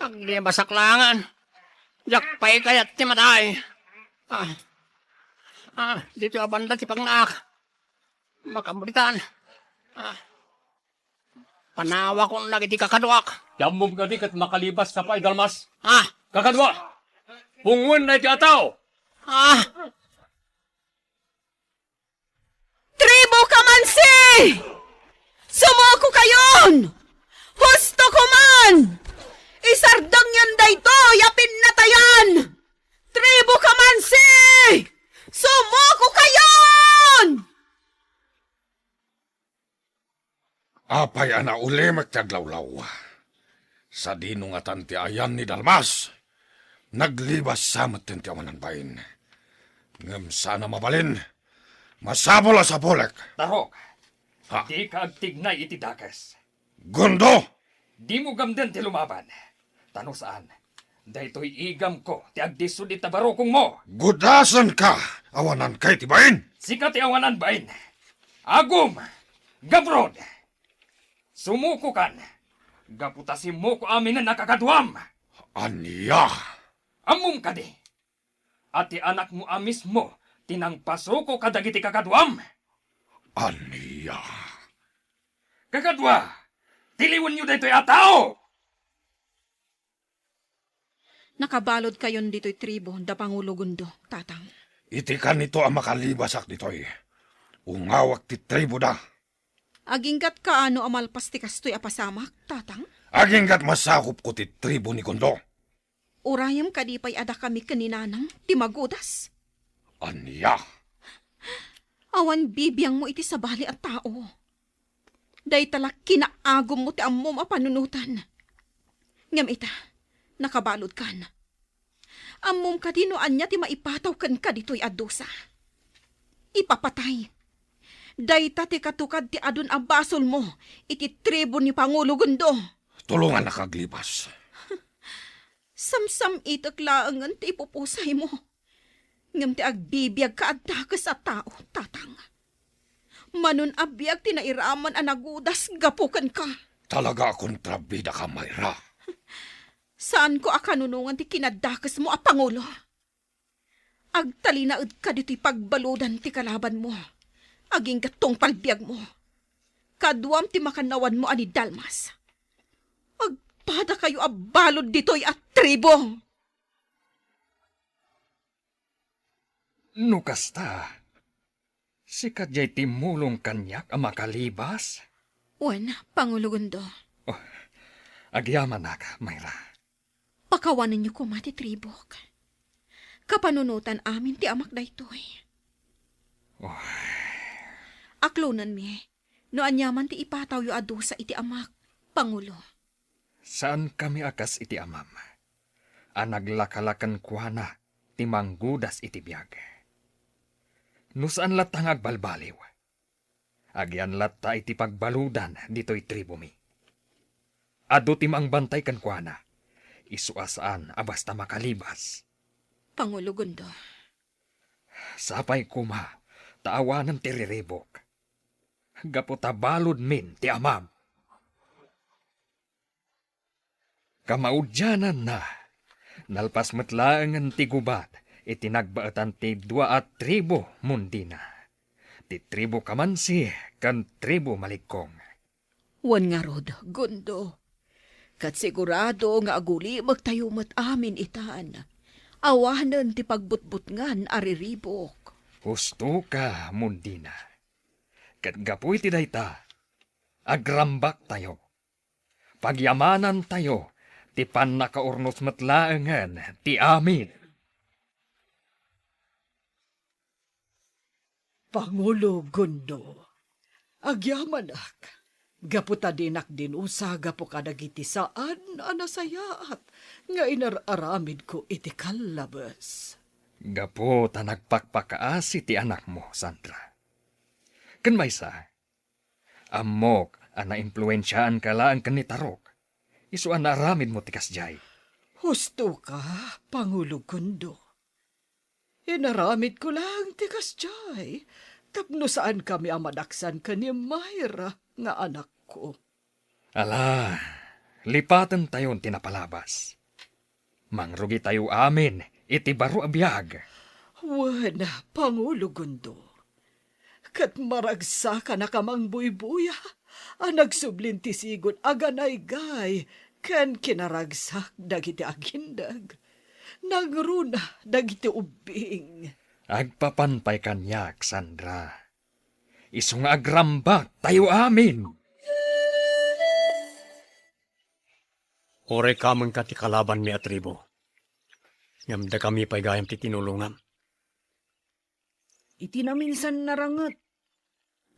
Aglibasak laengen. Diak pay kayat ti matay. Ah, ah, ditoy a banda ti pagnaak. Makabulitan. Ah, panawakon dagiti kakaduak. Ti ammom kadi ket makalibas ka pay, Dalmas. Ah. Kakadua, pungoen daytoy a tao. Ah. Tribu Kamansi! Sumuko kayon! Husto ko man! Isardengyon daytoy a pinnatayan! Tribu Kamansi! Sumuko kayon! Apay a naulimek ti aglawlaw? Sadino ngatan ti ayan ni Dalmas? Naglibas sa metten ti awanan bain. Ngem saan a mabalin. Masapul a sapulek. Tarok, ha? Dika agtignay iti dakes. Gundo! Dimo gamden ti lumaban. Ta no saan, daytoy igamko ti agdisud ita barukongmo. Gudasenka! Awananka iti bain! Sika ti awanan bain. Agum! Gabrod! Sumukokan! Gapu ta simmuko aminen a kakaduam! Ania? Ammom kadi a ti anakmo a mismo ti nangpasuko kadagiti kakaduam? Ania? Kakadua, tiliwenyo daytoy a tao! Nakabaludkayon ditoy tribu da Pangulo Gundo, Tatang. Iti kanito a makalibasak ditoy, ungawak ti tribuda. Aginggatka no a malpas ti kastoy a pasamak, Tatang? Aginggat masakopko ti tribu ni Gundo. Urayem kadi pay a dakami ken ni Nanang ti magudas? Ania? Awan bibiangmo iti sabali a tao. Dayta la kinaagummo ti ammom a panunotan. Ngem ita, nakabaludkan. Ammom kadi no ania ti maipataw kenka ditoy a dusa? Ipapatay. Dayta ti katukad ti adun a basolmo iti tribu ni Pangulo Gundo. Tulongannak aglibas. Samsam-itek laengen ti ipupusaymo. Ngem ti agbibiagka a dakes a tao, Tatang. Manon a biag ti nairaman a nagudas gapu kenka. Talaga a kontrabidaka, Mayra. Saanko a kanunongan ti kinadakesmo a pangulo. Agtalinaedka ditoy pagbaludan ti kalabanmo. Agingga tungpal biagmo. Kaduam ti makannawanmo a ni Dalmas. Agpadakayo a balud ditoy a tribu. No kasta, sika diay timmulong kaniak a makalibas? Wen, Pangulo Gundo. Oh, agyamanak, Mayra. Pakawanenyo koma ti tribuk. Kapanunotan amin ti amak daytoy. Oh. Aklonenmi, no aniaman ti ipatawyo a dusa iti amak, Pangulo. Saankami a kas iti amam, a naglakala kenkuana ti manggudas iti biag. No saan latta nga agbalbaliw, agian latta iti pagbaludan ditoy tribumi. Adu ti mangbantay kenkuana, isu a saan a basta makalibas. Pangulo Gundo. Sapay koma ta awanem ti riribuk. Gapu ta baludmin ti amam. Kamaudiananna, nalpas met laengen ti gubat iti nagbaetan ti dua a tribu Mundina, ti tribu Kamansi ken tribu Maligkong. Wen ngarud, Gundo, ket sigurado nga agulimektayo met amin itan, awanen ti pagbutbutngan a riribuk. Hustoka, Mundina. Ket gapu iti dayta, agrambaktayo. Pagyamanantayo ti pannakaurnos met laengen ti amin. Pangulo Gundo, agyamanak, gapu ta dinak dinusa gapu kadagiti saan a nasayaat nga inar-aramidko iti kallabes. Gapu ta nagpakpakaasi ti anakmo, Sandra. Ken maysa, ammok a naimpluensiaanka laeng ken ni Tarok, isu a naaramidmo ti kasdiay. Hustoka, Pangulo Gundo. Inaramidko laeng ti kasdiay tapno saankami a madaksan ken ni Myra nga anakko. Ala, lipatentayon ti napalabas. Mangrugitayo amin iti baro a biag. Wen, Pangulo Gondo, ket maragsakan a kamangbuybuya a nagsublin ti sigud a ganaygay ken kinaragsak dagiti agindeg. Nangruna dagiti ubbing. Agpapan pay kaniak, Sandra. Isu nga agrambak tayo amin. Uray kamenka ti kalabanmi a tribo. Ngem dakami pay gayam ti tinulongam. Iti naminsan naranget,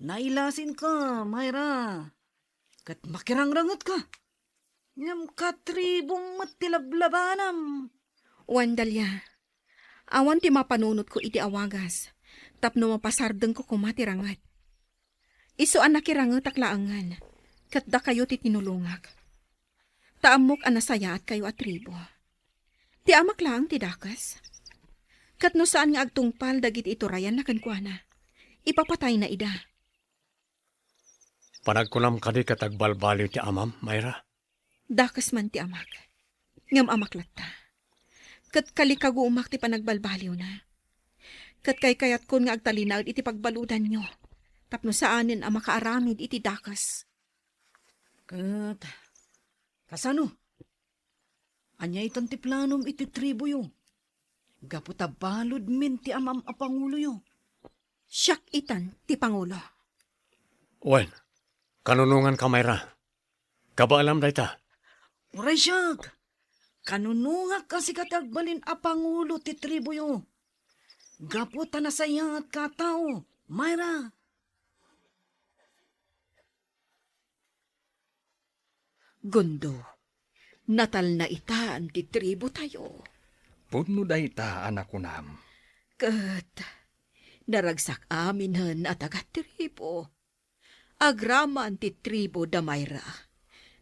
nailasinka, Myra. Ket makirangrangetka. Ngem katribom met ti lablabanam. Wen, Dalia, awan ti mapanunotko iti awagas tapno mapasardengko koma ti ranget. Isu a nakirangetak laengen, ket dakayo ti tinulongak. Ta ammok a nasayaatkayo a tribo. Ti amak laeng ti dakes. Ket no saan nga agtungpal dagiti iturayanna kenkuana, ipapatayna ida. Panagkunam kadi ket agbalbaliw ti amam, Myra? Dakes man ti amak, ngem amak latta. Ket kalikagumak ti panagbalbaliwna. Ket kaykayatkon nga agtalinaed iti pagbaludanyo tapno saanen a makaaramid iti dakes. Ket kasano? Ania itan ti planom iti tribuyo? Gapu ta baludmin ti amam a panguloyo. Siak itan ti pangulo. Wen, kanunonganka, Myra. Kabaalam dayta. Uray siak, kanunongak a sika ti agbalin a pangulo ti tribuyo. Gapu ta nasayaatka a tao, Myra. Gondo, natalna itan ti tribotayo. Pudno dayta a nakunam. Ket naragsak aminen a taga-tribo. Agraman ti tribo da Myra,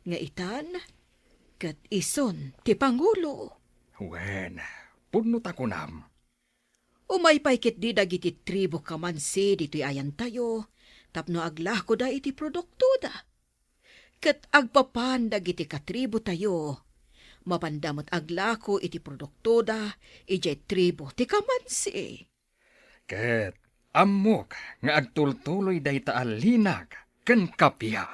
nga itan ket isun ti pangulo. Wen, pudno ta kunam. Umay pay ketdi dagiti tribo Kamansi ditoy ayantayo tapno aglakoda iti produktoda. Ket agpapan dagiti katribotayo, mapanda met aglako iti produktoda idiay tribo ti Kamansi. Ket ammok nga agtultuloy dayta a linag ken kappia.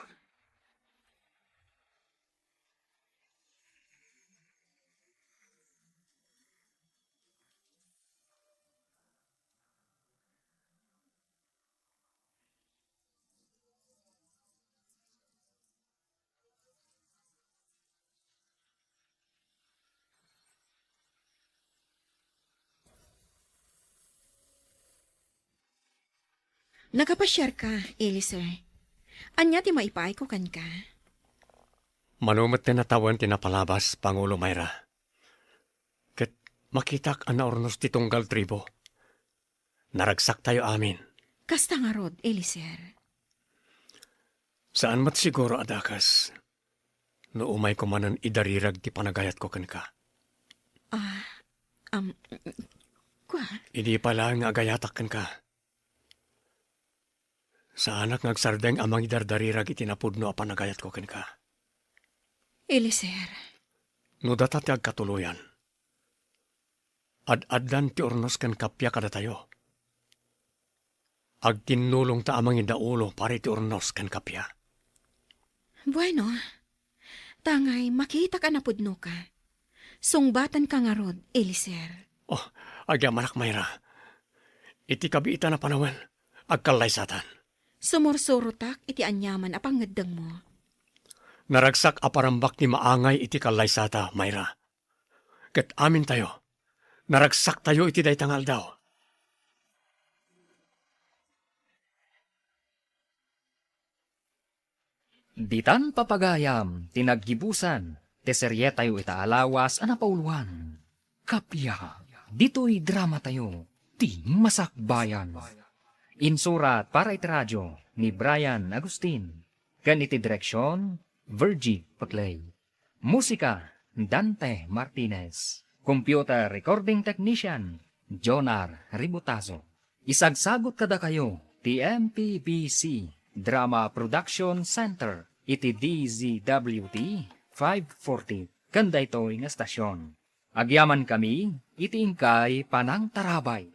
Nakapasiarka, Eliezer. Ania ti maipaayko kenka? Mano met ti natawen ti napalabas, Pangulo Myra. Ket makitak a naurnos ti tunggal tribo. Naragsaktayo amin. Kasta ngarud, Eliezer. Saan met siguro a dakes no umayko manen idarirag ti panagayatko kenka. Ah, am, kua? Idi pay laeng nga agayatak kenka. Saanak nga agsardeng a mangidardarirag iti napudno a panagayatko kenka. Eliezer. No data ti agkatuloyan, ad-addan ti urnos ken kappia kadatayo. Agtinnulongta a mangidaulo para iti urnos ken kappia. Bueno, tangay makitak a napudnoka. Sungbatanka ngarud, Eliezer. Oh, agyamanak, Myra. Iti kabiitan a panawen, agkallaysatan. Sumursurotak iti aniaman a pangngeddengmo. Naragsak a parambak ti maangay iti kallaysata, Myra. Ket amintayo, naragsaktayo iti dayta nga aldaw. Ditan papagayam ti naggibusan ti serietayo ita a lawas a napauloan. Kappia, ditoy dramatayo, ti Masakbayan. Insurat para iti radio ni Brian Agustin, ken iti direksion, Virgie Paclay. Musika, Dante Martinez. Computer recording technician, Jonar Ributazo. Isagsagut kadakayo ti M P B C Drama Production Center iti D Z W T five forty ken daytoy nga estasion. Agyamankami iti inkay panangtarabay.